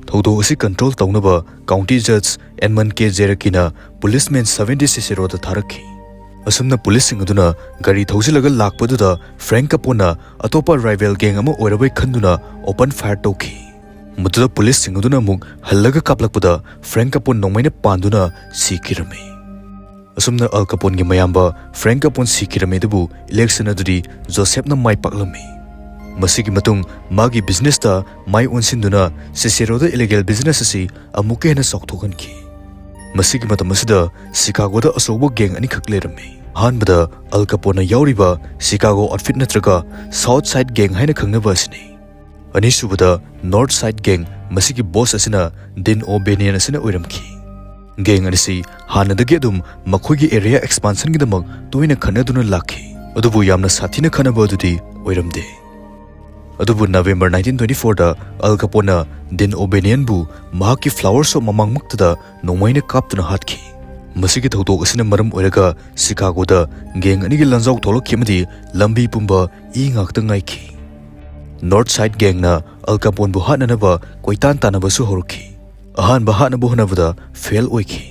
ꯊꯧꯗꯣꯛ ꯑꯁꯤ control ꯇꯧꯅꯕ county judge ꯑꯦꯟꯃꯟ ꯀꯦ ꯖꯦꯔꯀꯤꯅ policeman seventy ꯁꯤꯁꯦꯔꯣꯗ ꯊꯥꯔꯛꯈꯤ꯫ ꯑꯁꯨꯝꯅ policeꯁꯤꯡ ꯑꯗꯨꯅ ꯒꯥꯔꯤ ꯊꯧꯖꯤꯜꯂꯒ ꯂꯥꯛꯄꯗꯨꯗ ꯐ꯭ꯔꯦꯡ ꯀꯄꯣꯟꯅ ꯑꯇꯣꯞꯄ rival gang ꯑꯃ ꯑꯣꯏꯔꯕꯣꯏ ꯈꯟꯗꯨꯅ open fire ꯇꯧꯈꯤ꯫ ꯃꯗꯨꯗ policeꯁꯤꯡ ꯑꯗꯨꯅ ꯑꯃꯨꯛ ꯍꯜꯂꯒ ꯀꯥꯞꯂꯛꯄꯗ ꯐ꯭ꯔꯦꯡ ꯀꯄꯣꯟ ꯅꯣꯡꯃꯩꯅ ꯄꯥꯟꯗꯨꯅ ꯁꯤꯈꯤꯔꯝꯃꯤ꯫ ꯑꯁꯨꯝꯅ ꯑꯜ ꯀꯄꯣꯟꯒꯤ ꯃꯌꯥꯝꯕ ꯐ꯭ꯔꯦꯡ ꯀꯄꯣꯟ ꯁꯤꯈꯤꯔꯝꯃꯤ, ꯑꯗꯨꯕꯨ election ꯑꯗꯨꯗꯤ ꯖꯣꯁꯦꯐꯅ ꯃꯥꯏ ꯄꯥꯛꯂꯝꯃꯤ꯫ ꯃꯁꯤꯒꯤ ꯃꯇꯨꯡ ꯃꯥꯒꯤ businessꯇ ꯃꯥꯏ ꯑꯣꯟꯁꯤꯟꯗꯨꯅ ꯁꯤꯁꯦꯔꯣꯗ illegal business ꯑꯁꯤ ꯑꯃꯨꯛꯀ ꯍꯦꯟꯅ ꯆꯥꯎꯊꯣꯛꯍꯟꯈꯤ꯫ ꯃꯁꯤꯒꯤ ꯃꯇꯝ ꯑꯁꯤꯗ ꯁꯤꯀꯥꯒꯣꯗ ꯑꯆꯧꯕ gang ꯑꯅꯤꯈꯛ ꯂꯩꯔꯝꯃꯤ꯫ ꯑꯍꯥꯟꯕꯗ ꯑꯜ ꯀꯄꯣꯟꯅ ꯌꯥꯎꯔꯤꯕ ꯁꯤꯀꯥꯒꯣ outfit ꯅꯠꯇ꯭ꯔꯒ South Side gang ꯍꯥꯏꯅ ꯈꯪꯅꯕ ꯑꯁꯤꯅꯤ꯫ ꯑꯅꯤꯁꯨꯕꯗ North Side gang, ꯃꯁꯤꯒꯤ boss ꯑꯁꯤꯅ ꯗꯤꯟ ꯑꯣ ꯕꯦꯅꯤꯌꯟ ꯑꯁꯤꯅ ꯑꯣꯏꯔꯝꯈꯤ꯫ Gang ꯑꯅꯤꯁꯤ ꯍꯥꯟꯅꯗꯒꯤ ꯑꯗꯨꯝ ꯃꯈꯣꯏꯒꯤ area expansionꯒꯤꯗꯃꯛ ꯇꯣꯏꯅ ꯈꯠꯅꯗꯨꯅ ꯂꯥꯛꯈꯤ, ꯑꯗꯨꯕꯨ ꯌꯥꯝꯅ ꯁꯥꯊꯤꯅ ꯈꯠꯅꯕ ꯑꯗꯨꯗꯤ ꯑꯣꯏꯔꯝꯗꯦ꯫ ꯑꯗꯨꯕꯨ November nineteen twenty fourꯗ ꯑꯜ ꯀꯄꯣꯟꯅ ꯗꯤꯟ ꯑꯣ ꯕꯦꯅꯤꯌꯟꯕꯨ ꯃꯍꯥꯛꯀꯤ flower shop ꯃꯃꯥꯡꯃꯛꯇꯗ ꯅꯣꯡꯃꯩꯅ ꯀꯥꯞꯇꯨꯅ ꯍꯥꯠꯈꯤ꯫ ꯃꯁꯤꯒꯤ ꯊꯧꯗꯣꯛ ꯑꯁꯤꯅ ꯃꯔꯝ ꯑꯣꯏꯔꯒ ꯁꯤꯀꯥꯒꯣꯗ gang ꯑꯅꯤꯒꯤ ꯂꯥꯟꯖꯥꯎ ꯊꯣꯛꯂꯛꯈꯤ ꯑꯃꯗꯤ ꯂꯝꯕꯤ ꯄꯨꯝꯕ ꯏ ꯉꯥꯛꯇ ꯉꯥꯏꯈꯤ꯫ North Side gangꯅ ꯑꯜ ꯀꯄꯣꯟꯕꯨ ꯍꯥꯠꯅꯅꯕ ꯀꯣꯏꯇꯥꯟ ꯇꯥꯟꯅꯕꯁꯨ ꯍꯧꯔꯛꯈꯤ꯫ ꯑꯍꯥꯟꯕ ꯍꯥꯠꯅꯕ ꯍꯣꯠꯅꯕꯗ fail ꯑꯣꯏꯈꯤ꯫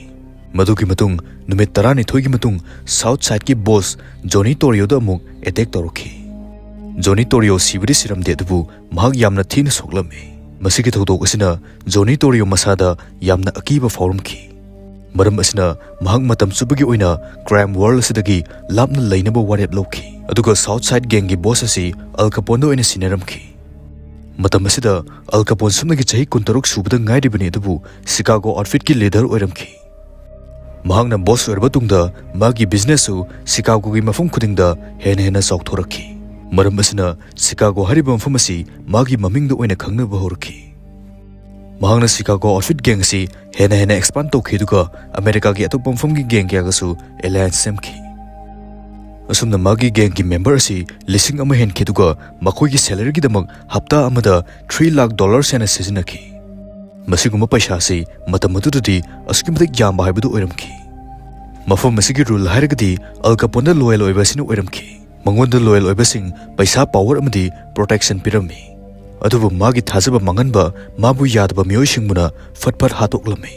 ꯃꯗꯨꯒꯤ ꯃꯇꯨꯡ ꯅꯨꯃꯤꯠ ꯇꯔꯥꯅꯤꯊꯣꯏꯒꯤ ꯃꯇꯨꯡ ꯁꯥꯎꯠ ꯁꯥꯏꯗꯀꯤ ꯕꯣꯁ ꯖꯣꯅꯤ ꯇꯣꯔꯤꯌꯣꯗ ꯑꯃꯨꯛ ꯑꯦꯇꯦꯛ ꯇꯧꯔꯛꯈꯤ꯫ ꯖꯣꯅꯤ ꯇꯣꯔꯤꯌꯣ ꯁꯤꯕꯗꯤ ꯁꯤꯔꯝꯗꯦ, ꯑꯗꯨꯕꯨ ꯃꯍꯥꯛ ꯌꯥꯝꯅ ꯊꯤꯅ ꯁꯣꯛꯂꯝꯃꯤ꯫ ꯃꯁꯤꯒꯤ ꯊꯧꯗꯣꯛ ꯑꯁꯤꯅ ꯖꯣꯅꯤ ꯇꯣꯔꯤꯌꯣ ꯃꯁꯥꯗ ꯌꯥꯝꯅ ꯑꯀꯤꯕ ꯐꯥꯎꯔꯝꯈꯤ꯫ ꯃꯔꯝ ꯑꯁꯤꯅ ꯃꯍꯥꯛ ꯃꯇꯝ ꯆꯨꯞꯄꯒꯤ ꯑꯣꯏꯅ ꯀ꯭ꯔꯥꯏꯝ ꯋꯥꯔꯜ ꯑꯁꯤꯗꯒꯤ ꯂꯥꯞꯅ ꯂꯩꯅꯕ ꯋꯥꯔꯦꯞ ꯂꯧꯈꯤ꯫ ꯑꯗꯨꯒ ꯁꯥꯎꯠ ꯁꯥꯏꯗ ꯒꯦꯡꯒꯤ ꯕꯣꯁ ꯑꯁꯤ ꯑꯜ ꯀꯄꯣꯟꯗ ꯑꯣꯏꯅ ꯁꯤꯟꯅꯔꯝꯈꯤ꯫ ꯃꯇꯝ ꯑꯁꯤꯗ ꯑꯜ ꯀꯄꯣꯟ ꯁꯨꯞꯅꯒꯤ ꯆꯍꯤ ꯀꯨꯟꯇꯔꯨꯛ ꯁꯨꯕꯗ ꯉꯥꯏꯔꯤꯕꯅꯤ, ꯑꯗꯨꯕꯨ ꯁꯤꯀꯥꯒꯣ ꯑꯥꯎꯠꯐꯤꯠꯀꯤ ꯂꯤꯗꯔ ꯑꯣꯏꯔꯝꯈꯤ꯫ ꯃꯍꯥꯛꯅ ꯕꯣꯁ ꯑꯣꯏꯔꯕ ꯇꯨꯡꯗ ꯃꯥꯒꯤ ꯕꯤꯖꯤꯅꯦꯁꯁꯨ ꯁꯤꯀꯥꯒꯣꯒꯤ ꯃꯐꯝ ꯈꯨꯗꯤꯡꯗ ꯍꯦꯟꯅ ꯍꯦꯟꯅ ꯆꯥꯎꯊꯣꯔꯛꯈꯤ꯫ ꯃꯔꯝ ꯑꯁꯤꯅ ꯁꯤꯀꯥꯒꯣ ꯍꯥꯏꯔꯤꯕ ꯃꯐꯝ ꯑꯁꯤ ꯃꯥꯒꯤ ꯃꯃꯤꯡꯗ ꯑꯣꯏꯅ ꯈꯪꯅꯕ ꯍꯧꯔꯛꯈꯤ꯫ ꯃꯍꯥꯛꯅ ꯁꯤꯀꯥꯒꯣ ꯑꯥꯎꯠꯐꯤꯠ ꯒꯦꯡ ꯑꯁꯤ ꯍꯦꯟꯅ ꯍꯦꯟꯅ ꯑꯦꯛꯁꯄꯥꯟ ꯇꯧꯈꯤ, ꯑꯗꯨꯒ ꯑꯃꯦꯔꯤꯀꯥꯒꯤ ꯑꯇꯣꯞꯄ ꯃꯐꯝꯒꯤ ꯒꯦꯡ ꯀꯌꯥꯒꯁꯨ ꯑꯦꯂꯥꯌꯟꯁ ꯁꯦꯝꯈꯤ꯫ ꯑꯁꯨꯝꯅ ꯃꯥꯒꯤ ꯒꯦꯡꯒꯤ ꯃꯦꯝꯕꯔ ꯑꯁꯤ ꯂꯤꯁꯤꯡ ꯑꯃ ꯍꯦꯟꯈꯤ, ꯑꯗꯨꯒ ꯃꯈꯣꯏꯒꯤ ꯁꯦꯂꯔꯤꯒꯤꯗꯃꯛ ꯍꯞꯇꯥ ꯑꯃꯗ ꯊ꯭ꯔꯤ ꯂꯥꯈ ꯗꯣꯂꯔꯁ ꯍꯦꯟꯅ ꯁꯤꯖꯤꯟꯅꯈꯤ꯫ ꯃꯁꯤꯒꯨꯝꯕ ꯄꯩꯁꯥ ꯑꯁꯤ ꯃꯇꯝ ꯑꯗꯨꯗꯗꯤ ꯑꯁꯨꯛꯀꯤ ꯃꯇꯤꯛ ꯌꯥꯝꯕ ꯍꯥꯏꯕꯗꯨ ꯑꯣꯏꯔꯝꯈꯤ꯫ ꯃꯐꯝ ꯑꯁꯤꯒꯤ ꯔꯨꯜ ꯍꯥꯏꯔꯒꯗꯤ ꯑꯜ ꯀꯄꯣꯟꯗ ꯂꯣꯌꯦꯜ ꯑꯣꯏꯕ ꯑꯁꯤꯅ ꯑꯣꯏꯔꯝꯈꯤ꯫ ꯃꯉꯣꯟꯗ ꯂꯣꯌꯦꯜ ꯑꯣꯏꯕꯁꯤꯡ ꯄꯩꯁꯥ, ꯄꯥꯋꯔ ꯑꯃꯗꯤ ꯄ꯭ꯔꯣꯇꯦꯛꯁꯟ ꯄꯤꯔꯝꯃꯤ꯫ ꯑꯗꯨꯕꯨ ꯃꯥꯒꯤ ꯊꯥꯖꯕ ꯃꯥꯡꯍꯟꯕ, ꯃꯥꯕꯨ ꯌꯥꯗꯕ ꯃꯤꯑꯣꯏꯁꯤꯡꯕꯨꯅ ꯐꯠ ꯐꯠ ꯍꯥꯠꯇꯣꯛꯂꯝꯃꯤ꯫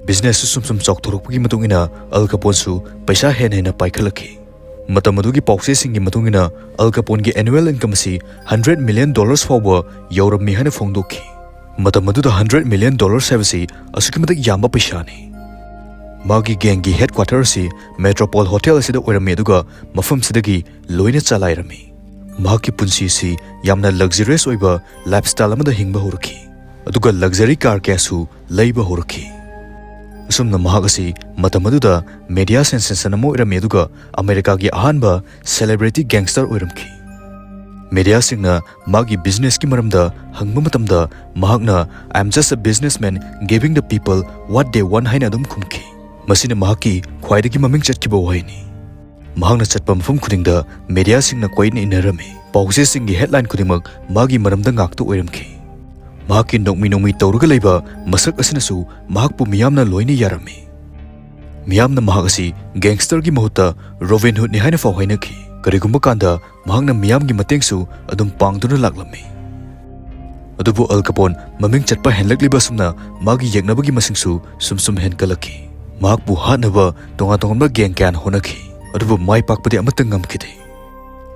ꯕꯤꯖꯤꯅꯦꯁꯁꯨ ꯁꯨꯝ ꯁꯨꯝ ꯆꯥꯎꯊꯣꯔꯛꯄꯒꯤ ꯃꯇꯨꯡ ꯏꯟꯅ ꯑꯜ ꯀꯄꯣꯟꯁꯨ ꯄꯩꯁꯥ ꯍꯦꯟꯅ ꯍꯦꯟꯅ ꯄꯥꯏꯈꯠꯂꯛꯈꯤ꯫ ꯃꯇꯝ ꯑꯗꯨꯒꯤ ꯄꯥꯎꯆꯦꯁꯤꯡꯒꯤ ꯃꯇꯨꯡ ꯏꯟꯅ ꯑꯜ ꯀꯄꯣꯟꯒꯤ ꯑꯦꯅꯨꯋꯦꯜ ꯏꯟꯀꯝ ꯑꯁꯤ ꯍꯟꯗ꯭ꯔꯦꯠ ꯃꯤꯂꯤꯌꯟ ꯗꯣꯂꯔꯁ ꯐꯥꯎꯕ ꯌꯧꯔꯝꯃꯤ ꯍꯥꯏꯅ ꯐꯣꯡꯗꯣꯛꯈꯤ꯫ ꯃꯇꯝ ꯑꯗꯨꯗ ꯍꯟꯗ꯭ꯔꯦꯠ ꯃꯤꯂꯤꯌꯟ ꯗꯣꯂꯔꯁ ꯍꯥꯏꯕꯁꯤ ꯑꯁꯨꯛꯀꯤ ꯃꯇꯤꯛ ꯌꯥꯝꯕ ꯄꯩꯁꯥꯅꯤ꯫ ꯃꯥꯒꯤ ꯒꯦꯡꯒꯤ ꯍꯦꯗꯀ꯭ꯋꯥꯇꯔ ꯑꯁꯤ ꯃꯦꯇ꯭ꯔꯣꯄꯣꯜ ꯍꯣꯇꯦꯜ ꯑꯁꯤꯗ ꯑꯣꯏꯔꯝꯃꯤ, ꯑꯗꯨꯒ ꯃꯐꯝꯁꯤꯗꯒꯤ ꯂꯣꯏꯅ ꯆꯂꯥꯏꯔꯝꯃꯤ꯫ ꯃꯍꯥꯛꯀꯤ ꯄꯨꯟꯁꯤ ꯑꯁꯤ ꯌꯥꯝꯅ ꯂꯛꯖꯔꯤꯌꯁ ꯑꯣꯏꯕ ꯂꯥꯏꯐꯁ꯭ꯇꯥꯏꯜ ꯑꯃꯗ ꯍꯤꯡꯕ ꯍꯧꯔꯛꯈꯤ, ꯑꯗꯨꯒ ꯂꯛꯖꯔꯤ ꯀꯥꯔ ꯀꯌꯥꯁꯨ ꯂꯩꯕ ꯍꯧꯔꯛꯈꯤ꯫ ꯑꯁꯨꯝꯅ ꯃꯍꯥꯛ ꯑꯁꯤ ꯃꯇꯝ ꯑꯗꯨꯗ ꯃꯦꯗꯤꯌꯥ ꯁꯦꯟꯁꯦꯁꯟ ꯑꯃ ꯑꯣꯏꯔꯝꯃꯤ, ꯑꯗꯨꯒ ꯑꯃꯦꯔꯤꯀꯥꯒꯤ ꯑꯍꯥꯟꯕ ꯁꯦꯂꯦꯕ꯭ꯔꯤꯇꯤ ꯒꯦꯡꯁꯇꯔ ꯑꯣꯏꯔꯝꯈꯤ꯫ ꯃꯦꯗꯤꯌꯥꯁꯤꯡꯅ ꯃꯥꯒꯤ ꯕꯤꯖꯤꯅꯦꯁꯀꯤ ꯃꯔꯝꯗ ꯍꯪꯕ ꯃꯇꯝꯗ ꯃꯍꯥꯛꯅ "I am just a businessman giving the people what they want" ꯍꯥꯏꯅ ꯑꯗꯨꯝ ꯈꯨꯝꯈꯤ꯫ ꯃꯁꯤꯅ ꯃꯍꯥꯛꯀꯤ ꯈ꯭ꯋꯥꯏꯗꯒꯤ ꯃꯃꯤꯡ ꯆꯠꯈꯤꯕ ꯋꯥꯍꯩꯅꯤ꯫ ꯃꯍꯥꯛꯅ ꯆꯠꯄ ꯃꯐꯝ ꯈꯨꯗꯤꯡꯗ ꯃꯦꯗꯤꯌꯥꯁꯤꯡꯅ ꯀꯣꯏꯏꯟ ꯏꯟꯅꯔꯝꯃꯤ꯫ ꯄꯥꯎꯆꯦꯁꯤꯡꯒꯤ ꯍꯦꯗꯂꯥꯏꯟ ꯈꯨꯗꯤꯡꯃꯛ ꯃꯥꯒꯤ ꯃꯔꯝꯗ ꯉꯥꯛꯇ ꯑꯣꯏꯔꯝꯈꯤ꯫ ꯃꯍꯥꯛꯀꯤ ꯅꯣꯛꯃꯤ ꯅꯣꯛꯃꯤ ꯇꯧꯔꯒ ꯂꯩꯕ ꯃꯁꯛ ꯑꯁꯤꯅꯁꯨ ꯃꯍꯥꯛꯄꯨ ꯃꯤꯌꯥꯝꯅ ꯂꯣꯏꯅ ꯌꯥꯔꯝꯃꯤ꯫ ꯃꯤꯌꯥꯝꯅ ꯃꯍꯥꯛ ꯑꯁꯤ ꯒꯦꯡꯁꯇꯔꯒꯤ ꯃꯍꯨꯠꯇ ꯔꯣꯕꯤꯟ ꯍꯨꯗꯅꯤ ꯍꯥꯏꯅ ꯐꯥꯎ ꯍꯥꯏꯅꯈꯤ꯫ ꯀꯔꯤꯒꯨꯝꯕ ꯀꯥꯟꯗ ꯃꯍꯥꯛꯅ ꯃꯤꯌꯥꯝꯒꯤ ꯃꯇꯦꯡꯁꯨ ꯑꯗꯨꯝ ꯄꯥꯡꯗꯨꯅ ꯂꯥꯛꯂꯝꯃꯤ꯫ ꯑꯗꯨꯕꯨ ꯑꯜ ꯀꯄꯣꯟ ꯃꯃꯤꯡ ꯆꯠꯄ ꯍꯦꯟꯂꯛꯂꯤꯕ ꯑꯁꯨꯝꯅ ꯃꯥꯒꯤ ꯌꯦꯛꯅꯕꯒꯤ ꯃꯁꯤꯡꯁꯨ ꯁꯨꯝ ꯁꯨꯝ ꯍꯦꯟꯒꯠꯂꯛꯈꯤ꯫ ꯃꯍꯥꯛꯄꯨ ꯍꯥꯠꯅꯕ ꯇꯣꯉꯥꯟ ꯇꯣꯉꯥꯟꯕ ꯒꯦꯡ ꯀꯌꯥꯅ ꯍꯣꯠꯅꯈꯤ, ꯑꯗꯨꯕꯨ ꯃꯥꯏ ꯄꯥꯛꯄꯗꯤ ꯑꯃꯠꯇ ꯉꯝꯈꯤꯗꯦ꯫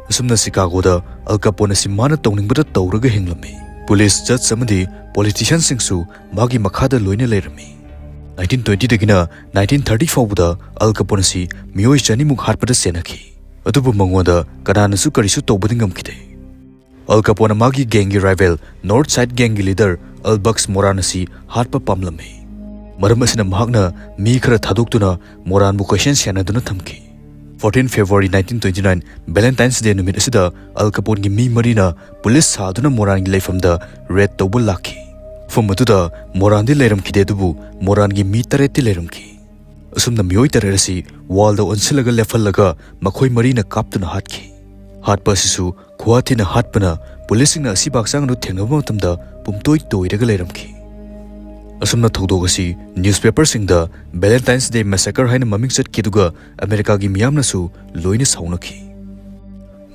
ꯑꯁꯨꯝꯅ ꯁꯤꯀꯥꯒꯣꯗ ꯑꯜ ꯀꯥꯄꯣꯟ ꯑꯁꯤ ꯃꯥꯅ ꯇꯧꯅꯤꯡꯕꯗ ꯇꯧꯔꯒ ꯍꯤꯡꯂꯝꯃꯤ꯫ ꯄꯨꯂꯤꯁ, ꯖꯖ ꯑꯃꯗꯤ ꯄꯣꯂꯤꯇꯤꯁꯤꯌꯟꯁꯤꯡꯁꯨ ꯃꯥꯒꯤ ꯃꯈꯥꯗ ꯂꯣꯏꯅ ꯂꯩꯔꯝꯃꯤ꯫ ꯅꯥꯏꯟꯇꯤꯟ ꯇ꯭ꯋꯦꯟꯇꯤꯗꯒꯤꯅ ꯅꯥꯏꯟꯇꯤꯟ ꯊꯥꯔꯇꯤ ꯐꯥꯎꯕꯗ ꯑꯜ ꯀꯥꯄꯣꯟ ꯑꯁꯤ ꯃꯤꯑꯣꯏ ꯆꯅꯤꯃꯨꯛ ꯍꯥꯠꯄꯗ ꯆꯦꯟꯅꯈꯤ, ꯑꯗꯨꯕꯨ ꯃꯉꯣꯟꯗ ꯀꯅꯥꯅꯁꯨ ꯀꯔꯤꯁꯨ ꯇꯧꯕꯗꯤ ꯉꯝꯈꯤꯗꯦ꯫ ꯑꯜ ꯀꯥꯄꯣꯟꯅ ꯃꯥꯒꯤ ꯒꯦꯡꯒꯤ ꯔꯥꯏꯚꯦꯜ ꯅꯣꯔꯊ ꯁꯥꯏꯗ ꯒꯦꯡꯒꯤ ꯂꯤꯗꯔ ꯑꯜ ꯕꯛꯁ ꯃꯣꯔꯥꯟ ꯑꯁꯤ ꯍꯥꯠꯄ ꯄꯥꯝꯂꯝꯃꯤ꯫ ꯃꯔꯝ ꯑꯁꯤꯅ ꯃꯍꯥꯛꯅ ꯃꯤ ꯈꯔ ꯊꯥꯗꯣꯛꯇꯨꯅ ꯃꯣꯔꯥꯟꯕꯨ ꯀꯣꯏꯁꯦꯟ ꯁꯦꯟꯅꯗꯨꯅ ꯊꯝꯈꯤ꯫ Fourteen February nineteen twenty nine, Valentine's day ꯅꯨꯃꯤꯠ ꯑꯁꯤꯗ ꯑꯜ ꯀꯥꯄꯣꯟꯒꯤ ꯃꯤ ꯃꯔꯤꯅ ꯄꯨꯂꯤꯁ ꯁꯥꯗꯨꯅ ꯃꯣꯔꯥꯟꯒꯤ ꯂꯩꯐꯝꯗ ꯔꯦꯗ ꯇꯧꯕ ꯂꯥꯛꯈꯤ꯫ ꯃꯐꯝ ꯑꯗꯨꯗ ꯃꯣꯔꯥꯟꯗꯤ ꯂꯩꯔꯝꯈꯤꯗꯦ, ꯑꯗꯨꯕꯨ ꯃꯣꯔꯥꯟꯒꯤ ꯃꯤ ꯇꯔꯦꯠꯇꯤ ꯂꯩꯔꯝꯈꯤ꯫ ꯑꯁꯨꯝꯅ ꯃꯤꯑꯣꯏ ꯇꯔꯦꯠ ꯑꯁꯤ ꯋꯥꯜꯗ ꯑꯣꯟꯁꯤꯜꯂꯒ ꯂꯦꯞꯍꯜꯂꯒ ꯃꯈꯣꯏ ꯃꯔꯤꯅ ꯀꯥꯞꯇꯨꯅ ꯍꯥꯠꯈꯤ꯫ ꯍꯥꯠꯄ ꯑꯁꯤꯁꯨ ꯈꯨꯍꯥ ꯊꯤꯅ ꯍꯥꯠꯄꯅ ꯄꯨꯂꯤꯁꯁꯤꯡꯅ ꯑꯁꯤꯕ ꯍꯛꯆꯥꯡ ꯑꯗꯨ ꯊꯦꯡꯅꯕ ꯃꯇꯝꯗ ꯄꯨꯝꯇꯣꯏ ꯇꯣꯏꯔꯒ ꯂꯩꯔꯝꯈꯤ꯫ ꯑꯁꯨꯝꯅ ꯊꯧꯗꯣꯛ ꯑꯁꯤ ꯅ꯭ꯌꯨꯁꯄꯦꯄꯔꯁꯤꯡꯗ ꯚꯦꯂꯦꯟꯇꯥꯏꯟꯁ ꯗꯦ ꯃꯦꯁꯦꯀꯔ ꯍꯥꯏꯅ ꯃꯃꯤꯡ ꯆꯠꯈꯤ, ꯑꯗꯨꯒ ꯑꯃꯦꯔꯤꯀꯥꯒꯤ ꯃꯤꯌꯥꯝꯅꯁꯨ ꯂꯣꯏꯅ ꯁꯥꯎꯅꯈꯤ꯫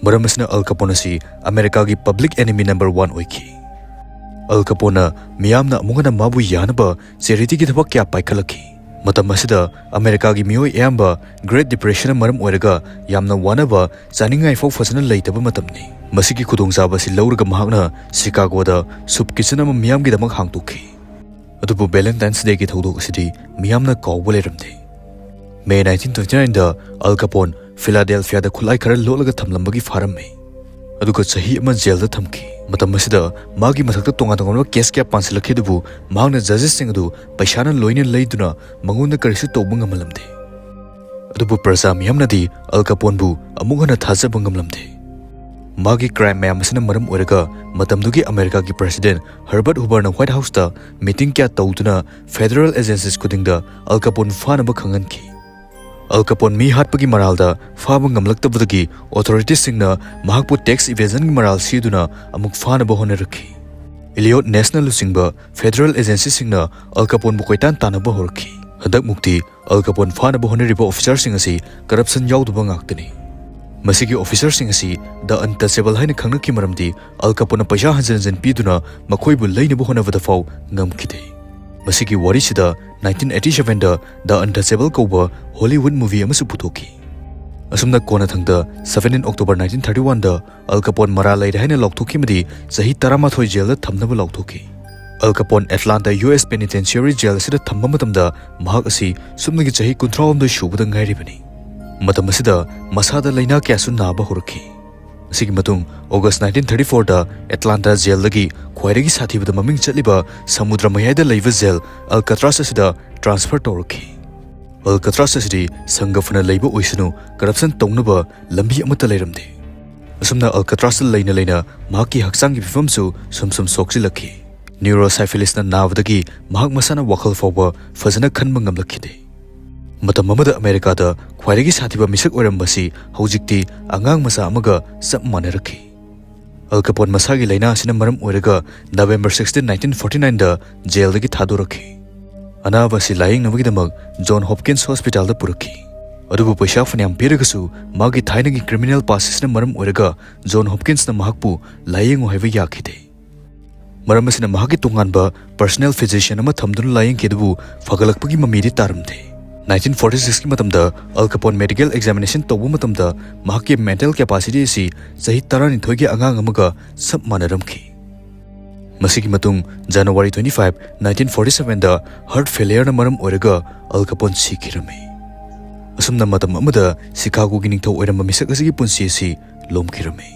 ꯃꯔꯝ ꯑꯁꯤꯅ ꯑꯜ ꯀꯥꯄꯣꯟ ꯑꯁꯤ ꯑꯃꯦꯔꯤꯀꯥꯒꯤ ꯄꯕ꯭ꯂꯤꯛ ꯑꯦꯅꯤꯃꯤ ꯅꯝꯕꯔ ꯋꯥꯟ ꯑꯣꯏꯈꯤ꯫ ꯑꯜ ꯀꯥꯄꯣꯟꯅ ꯃꯤꯌꯥꯝꯅ ꯑꯃꯨꯛ ꯍꯟꯅ ꯃꯥꯕꯨ ꯌꯥꯅꯕ ꯆꯦꯔꯤꯇꯤꯒꯤ ꯊꯕꯛ ꯀꯌꯥ ꯄꯥꯏꯈꯠꯂꯛꯈꯤ꯫ ꯃꯇꯝ ꯑꯁꯤꯗ ꯑꯃꯦꯔꯤꯀꯥꯒꯤ ꯃꯤꯑꯣꯏ ꯑꯌꯥꯝꯕ ꯒ꯭ꯔꯦꯠ ꯗꯤꯄ꯭ꯔꯦꯁꯟꯅ ꯃꯔꯝ ꯑꯣꯏꯔꯒ ꯌꯥꯝꯅ ꯋꯥꯅꯕ, ꯆꯥꯅꯤꯡꯉꯥꯏ ꯐꯥꯎ ꯐꯖꯅ ꯂꯩꯇꯕ ꯃꯇꯝꯅꯤ꯫ ꯃꯁꯤꯒꯤ ꯈꯨꯗꯣꯡꯆꯥꯕ ꯑꯁꯤ ꯂꯧꯔꯒ ꯃꯍꯥꯛꯅ ꯁꯤꯀꯥꯒꯣꯗ ꯁꯨꯞ ꯀꯤꯆꯟ ꯑꯃ ꯃꯤꯌꯥꯝꯒꯤꯗꯃꯛ ꯍꯥꯡꯗꯣꯛꯈꯤ꯫ ꯑꯗꯨꯕꯨ ꯚꯦꯂꯦꯟꯇꯥꯏꯟꯁ ꯗꯦꯒꯤ ꯊꯧꯗꯣꯛ ꯑꯁꯤꯗꯤ ꯃꯤꯌꯥꯝꯅ ꯀꯥꯎꯕ ꯂꯩꯔꯝꯗꯦ꯫ ꯃꯦ ꯅꯥꯏꯟꯇꯤꯟ ꯇ꯭ꯋꯦꯟꯇꯤ ꯅꯥꯏꯟꯗ ꯑꯜ ꯀꯥꯄꯣꯟ ꯐꯤꯂꯥꯗꯦꯜꯐꯤꯌꯥꯗ ꯈꯨꯠꯂꯥꯏ ꯈꯔ ꯂꯣꯠꯂꯒ ꯊꯝꯂꯝꯕꯒꯤ ꯐꯥꯔꯝꯃꯤ, ꯑꯗꯨꯒ ꯆꯍꯤ ꯑꯃ ꯖꯦꯜꯗ ꯊꯝꯈꯤ꯫ ꯃꯇꯝ ꯑꯁꯤꯗ ꯃꯥꯒꯤ ꯃꯊꯛꯇ ꯇꯣꯉꯥꯟ ꯇꯣꯉꯥꯟꯕ ꯀꯦꯁ ꯀꯌꯥ ꯄꯥꯟꯁꯤꯜꯂꯛꯈꯤ, ꯑꯗꯨꯕꯨ ꯃꯍꯥꯛꯅ ꯖꯖꯦꯁꯁꯤꯡ ꯑꯗꯨ ꯄꯩꯁꯥꯅ ꯂꯣꯏꯅ ꯂꯩꯗꯨꯅ ꯃꯉꯣꯟꯗ ꯀꯔꯤꯁꯨ ꯇꯧꯕ ꯉꯝꯍꯜꯂꯝꯗꯦ꯫ ꯑꯗꯨꯕꯨ ꯄ꯭ꯔꯖꯥ ꯃꯤꯌꯥꯝꯅꯗꯤ ꯑꯜ ꯀꯥꯄꯣꯟꯕꯨ ꯑꯃꯨꯛ ꯍꯟꯅ ꯊꯥꯖꯕ ꯉꯝꯂꯝꯗꯦ꯫ ꯃꯥꯒꯤ ꯀ꯭ꯔꯥꯏꯝ ꯃꯌꯥꯝ ꯑꯁꯤꯅ ꯃꯔꯝ ꯑꯣꯏꯔꯒ ꯃꯇꯝꯗꯨꯒꯤ ꯑꯃꯦꯔꯤꯀꯥꯒꯤ ꯄ꯭ꯔꯦꯁꯤꯗꯦꯟꯠ ꯍꯔꯕꯔꯠ ꯍꯨꯕꯔꯅ ꯋꯥꯏꯠ ꯍꯥꯎꯁꯇ ꯃꯤꯇꯤꯡ ꯀꯌꯥ ꯇꯧꯗꯨꯅ ꯐꯦꯗꯔꯦꯜ ꯑꯦꯖꯦꯟꯁꯤꯁ ꯈꯨꯗꯤꯡꯗ ꯑꯜ ꯀꯥꯄꯣꯟ ꯐꯥꯅꯕ ꯈꯪꯍꯟꯈꯤ꯫ ꯑꯜ ꯀꯥꯄꯣꯟ ꯃꯤ ꯍꯥꯠꯄꯒꯤ ꯃꯔꯥꯜꯗ ꯐꯥꯕ ꯉꯝꯂꯛꯇꯕꯗꯒꯤ ꯑꯣꯊꯣꯔꯤꯇꯤꯁꯤꯡꯅ ꯃꯍꯥꯛꯄꯨ ꯇꯦꯛꯁ ꯏꯚꯦꯖꯟꯒꯤ ꯃꯔꯥꯜ ꯁꯤꯗꯨꯅ ꯑꯃꯨꯛ ꯐꯥꯅꯕ ꯍꯣꯠꯅꯔꯛꯈꯤ꯫ ꯏꯂꯤꯌꯣꯠ ꯅꯦꯁꯅ ꯂꯨꯆꯤꯡꯕ ꯐꯦꯗꯔꯦꯜ ꯑꯦꯖꯦꯟꯁꯤꯁꯤꯡꯅ ꯑꯜ ꯀꯥꯄꯣꯟꯕꯨ ꯀꯣꯏꯇꯥꯟ ꯇꯥꯟꯅꯕ ꯍꯧꯔꯛꯈꯤ꯫ ꯍꯟꯗꯛꯃꯨꯛꯇꯤ ꯑꯜ ꯀꯥꯄꯣꯟ ꯐꯥꯅꯕ ꯍꯣꯠꯅꯔꯤꯕ ꯑꯣꯐꯤꯁꯥꯔꯁꯤꯡ ꯑꯁꯤ ꯀꯔꯞꯁꯟ ꯌꯥꯎꯗꯕ ꯉꯥꯛꯇꯅꯤ꯫ ꯃꯁꯤꯒꯤ ꯑꯣꯐꯤꯁꯥꯔꯁꯤꯡ ꯑꯁꯤ ꯗ ꯑꯟꯇꯆꯦꯕꯜ ꯍꯥꯏꯅ ꯈꯪꯅꯈꯤ, ꯃꯔꯝꯗꯤ ꯑꯜ ꯀꯥꯄꯣꯟꯅ ꯄꯩꯁꯥ ꯍꯟꯖꯤꯟ ꯍꯟꯖꯤꯟ ꯄꯤꯗꯨꯅ ꯃꯈꯣꯏꯕꯨ ꯂꯩꯅꯕ ꯍꯣꯠꯅꯕꯗ ꯐꯥꯎ ꯉꯝꯈꯤꯗꯦ꯫ ꯃꯁꯤꯒꯤ ꯋꯥꯔꯤꯁꯤꯗ nineteen eighty sevenꯗ The Untouchable ꯀꯧꯕ ꯍꯣꯂꯤꯋꯨꯗ ꯃꯨꯚꯤ ꯑꯃꯁꯨ ꯄꯨꯊꯣꯛꯈꯤ꯫ ꯑꯁꯨꯝꯅ ꯀꯣꯟꯅꯊꯪꯗ seventeen October nineteen thirty oneꯗ ꯑꯜ ꯀꯄꯣꯟ ꯃꯔꯥ ꯂꯩꯔꯦ ꯍꯥꯏꯅ ꯂꯥꯎꯊꯣꯛꯈꯤ ꯑꯃꯗꯤ ꯆꯍꯤ ꯇꯔꯥꯃꯥꯊꯣꯏ ꯖꯦꯜꯗ ꯊꯝꯅꯕ ꯂꯥꯎꯊꯣꯛꯈꯤ꯫ ꯑꯜ ꯀꯄꯣꯟ ꯑꯦꯠꯂꯥꯟꯇꯥ ꯌꯨ ꯑꯦꯁ ꯄꯦꯅꯤꯇꯦꯟꯁꯤꯌꯔꯤ ꯖꯦꯜ ꯑꯁꯤꯗ ꯊꯝꯕ ꯃꯇꯝꯗ ꯃꯍꯥꯛ ꯑꯁꯤ ꯁꯨꯞꯅꯒꯤ ꯆꯍꯤ ꯀꯨꯟꯊ꯭ꯔꯥꯍꯨꯝꯗꯣꯏ ꯁꯨꯕꯗ ꯉꯥꯏꯔꯤꯕꯅꯤ꯫ ꯃꯇꯝ ꯑꯁꯤꯗ ꯃꯁꯥꯗ ꯂꯥꯏꯅꯥ ꯀꯌꯥꯁꯨ ꯅꯥꯕ ꯍꯧꯔꯛꯈꯤ꯫ ꯑꯁꯤꯒꯤ ꯃꯇꯨꯡ ꯑꯣꯒꯁ nineteen thirty fourꯗ ꯑꯦꯠꯂꯥꯟꯇꯥ ꯖꯦꯜꯗꯒꯤ ꯈ꯭ꯋꯥꯏꯗꯒꯤ ꯁꯥꯊꯤꯕꯗ ꯃꯃꯤꯡ ꯆꯠꯂꯤꯕ ꯁꯃꯨꯗ꯭ꯔ ꯃꯌꯥꯏꯗ ꯂꯩꯕ ꯖꯦꯜ ꯑꯜꯀꯇ꯭ꯔꯥꯁ ꯑꯁꯤꯗ ꯇ꯭ꯔꯥꯟꯁꯐꯔ ꯇꯧꯔꯛꯈꯤ꯫ ꯑꯜꯀꯇ꯭ꯔꯥꯁ ꯑꯁꯤꯗꯤ ꯁꯪꯒ ꯐꯅ ꯂꯩꯕ ꯑꯣꯏꯁꯅꯨ, ꯀꯔꯞꯁꯟ ꯇꯧꯅꯕ ꯂꯝꯕꯤ ꯑꯃꯠꯇ ꯂꯩꯔꯝꯗꯦ꯫ ꯑꯁꯨꯝꯅ ꯑꯜꯀꯇ꯭ꯔꯥꯁꯇ ꯂꯩꯅ ꯂꯩꯅ ꯃꯍꯥꯛꯀꯤ ꯍꯛꯆꯥꯡꯒꯤ ꯐꯤꯕꯝꯁꯨ ꯁꯨꯝ ꯁꯨꯝ ꯁꯣꯛꯆꯤꯜꯂꯛꯈꯤ꯫ ꯅ꯭ꯌꯨꯔꯣꯁꯥꯏꯐꯤꯂꯤꯁꯅ ꯅꯥꯕꯗꯒꯤ ꯃꯍꯥꯛ ꯃꯁꯥꯅ ꯋꯥꯈꯜ ꯐꯥꯎꯕ ꯐꯖꯅ ꯈꯟꯕ ꯉꯝꯂꯛꯈꯤꯗꯦ꯫ ꯃꯇꯝ ꯑꯃꯗ ꯑꯃꯦꯔꯤꯀꯥꯗ ꯈ꯭ꯋꯥꯏꯗꯒꯤ ꯁꯥꯊꯤꯕ ꯃꯤꯁꯛ ꯑꯣꯏꯔꯝꯕꯁꯤ ꯍꯧꯖꯤꯛꯇꯤ ꯑꯉꯥꯡ ꯃꯆꯥ ꯑꯃꯒ ꯆꯞ ꯃꯥꯟꯅꯔꯛꯈꯤ꯫ ꯑꯜ ꯀꯄꯣꯟ ꯃꯁꯥꯒꯤ ꯂꯥꯏꯅꯥ ꯑꯁꯤꯅ ꯃꯔꯝ ꯑꯣꯏꯔꯒ November sixteen, nineteen forty nineꯗ ꯖꯦꯜꯗꯒꯤ ꯊꯥꯗꯣꯔꯛꯈꯤ꯫ ꯑꯅꯥꯕ ꯑꯁꯤ ꯂꯥꯌꯦꯡꯅꯕꯒꯤꯗꯃꯛ ꯖꯣꯟ ꯍꯣꯞꯀꯤꯟꯁ ꯍꯣꯁꯄꯤꯇꯥꯜꯗ ꯄꯨꯔꯛꯈꯤ꯫ ꯑꯗꯨꯕꯨ ꯄꯩꯁꯥ ꯐꯅꯌꯥꯝ ꯄꯤꯔꯒꯁꯨ ꯃꯥꯒꯤ ꯊꯥꯏꯅꯒꯤ ꯀ꯭ꯔꯤꯃꯤꯅꯦꯜ ꯄꯥꯁ ꯑꯁꯤꯅ ꯃꯔꯝ ꯑꯣꯏꯔꯒ ꯖꯣꯟ ꯍꯣꯞꯀꯤꯟꯁꯅ ꯃꯍꯥꯛꯄꯨ ꯂꯥꯌꯦꯡꯉꯨ ꯍꯥꯏꯕ ꯌꯥꯈꯤꯗꯦ꯫ ꯃꯔꯝ ꯑꯁꯤꯅ ꯃꯍꯥꯛꯀꯤ ꯇꯣꯉꯥꯟꯕ ꯄꯔꯁꯅꯦꯜ ꯐꯤꯖꯤꯁꯤꯌꯟ ꯑꯃ ꯊꯝꯗꯨꯅ ꯂꯥꯌꯦꯡꯈꯤ, ꯑꯗꯨꯕꯨ ꯐꯒꯠꯂꯛꯄꯒꯤ ꯃꯃꯤꯗꯤ ꯇꯥꯔꯝꯗꯦ꯫ Nineteen forty sixꯀꯤ ꯃꯇꯝꯗ ꯑꯜ ꯀꯄꯣꯟ ꯃꯦꯗꯤꯀꯦꯜ ꯑꯦꯛꯖꯥꯃꯤꯅꯦꯁꯟ ꯇꯧꯕ ꯃꯇꯝꯗ ꯃꯍꯥꯛꯀꯤ ꯃꯦꯟꯇꯦꯜ ꯀꯦꯄꯥꯁꯤꯇꯤ ꯑꯁꯤ ꯆꯍꯤ ꯇꯔꯥꯅꯤꯊꯣꯏꯒꯤ ꯑꯉꯥꯡ ꯑꯃꯒ ꯆꯞ ꯃꯥꯟꯅꯔꯝꯈꯤ꯫ ꯃꯁꯤꯒꯤ ꯃꯇꯨꯡ January twenty five, nineteen forty sevenꯗ ꯍꯥꯔꯠ ꯐꯦꯂꯤꯌꯔꯅ ꯃꯔꯝ ꯑꯣꯏꯔꯒ ꯑꯜ ꯀꯄꯣꯟ ꯁꯤꯈꯤꯔꯝꯃꯤ꯫ ꯑꯁꯨꯝꯅ ꯃꯇꯝ ꯑꯃꯗ ꯁꯤꯀꯥꯒꯣꯒꯤ ꯅꯤꯡꯊꯧ ꯑꯣꯏꯔꯝꯕ ꯃꯤꯁꯛ ꯑꯁꯤꯒꯤ ꯄꯨꯟꯁꯤ ꯑꯁꯤ ꯂꯣꯝꯈꯤꯔꯝꯃꯤ꯫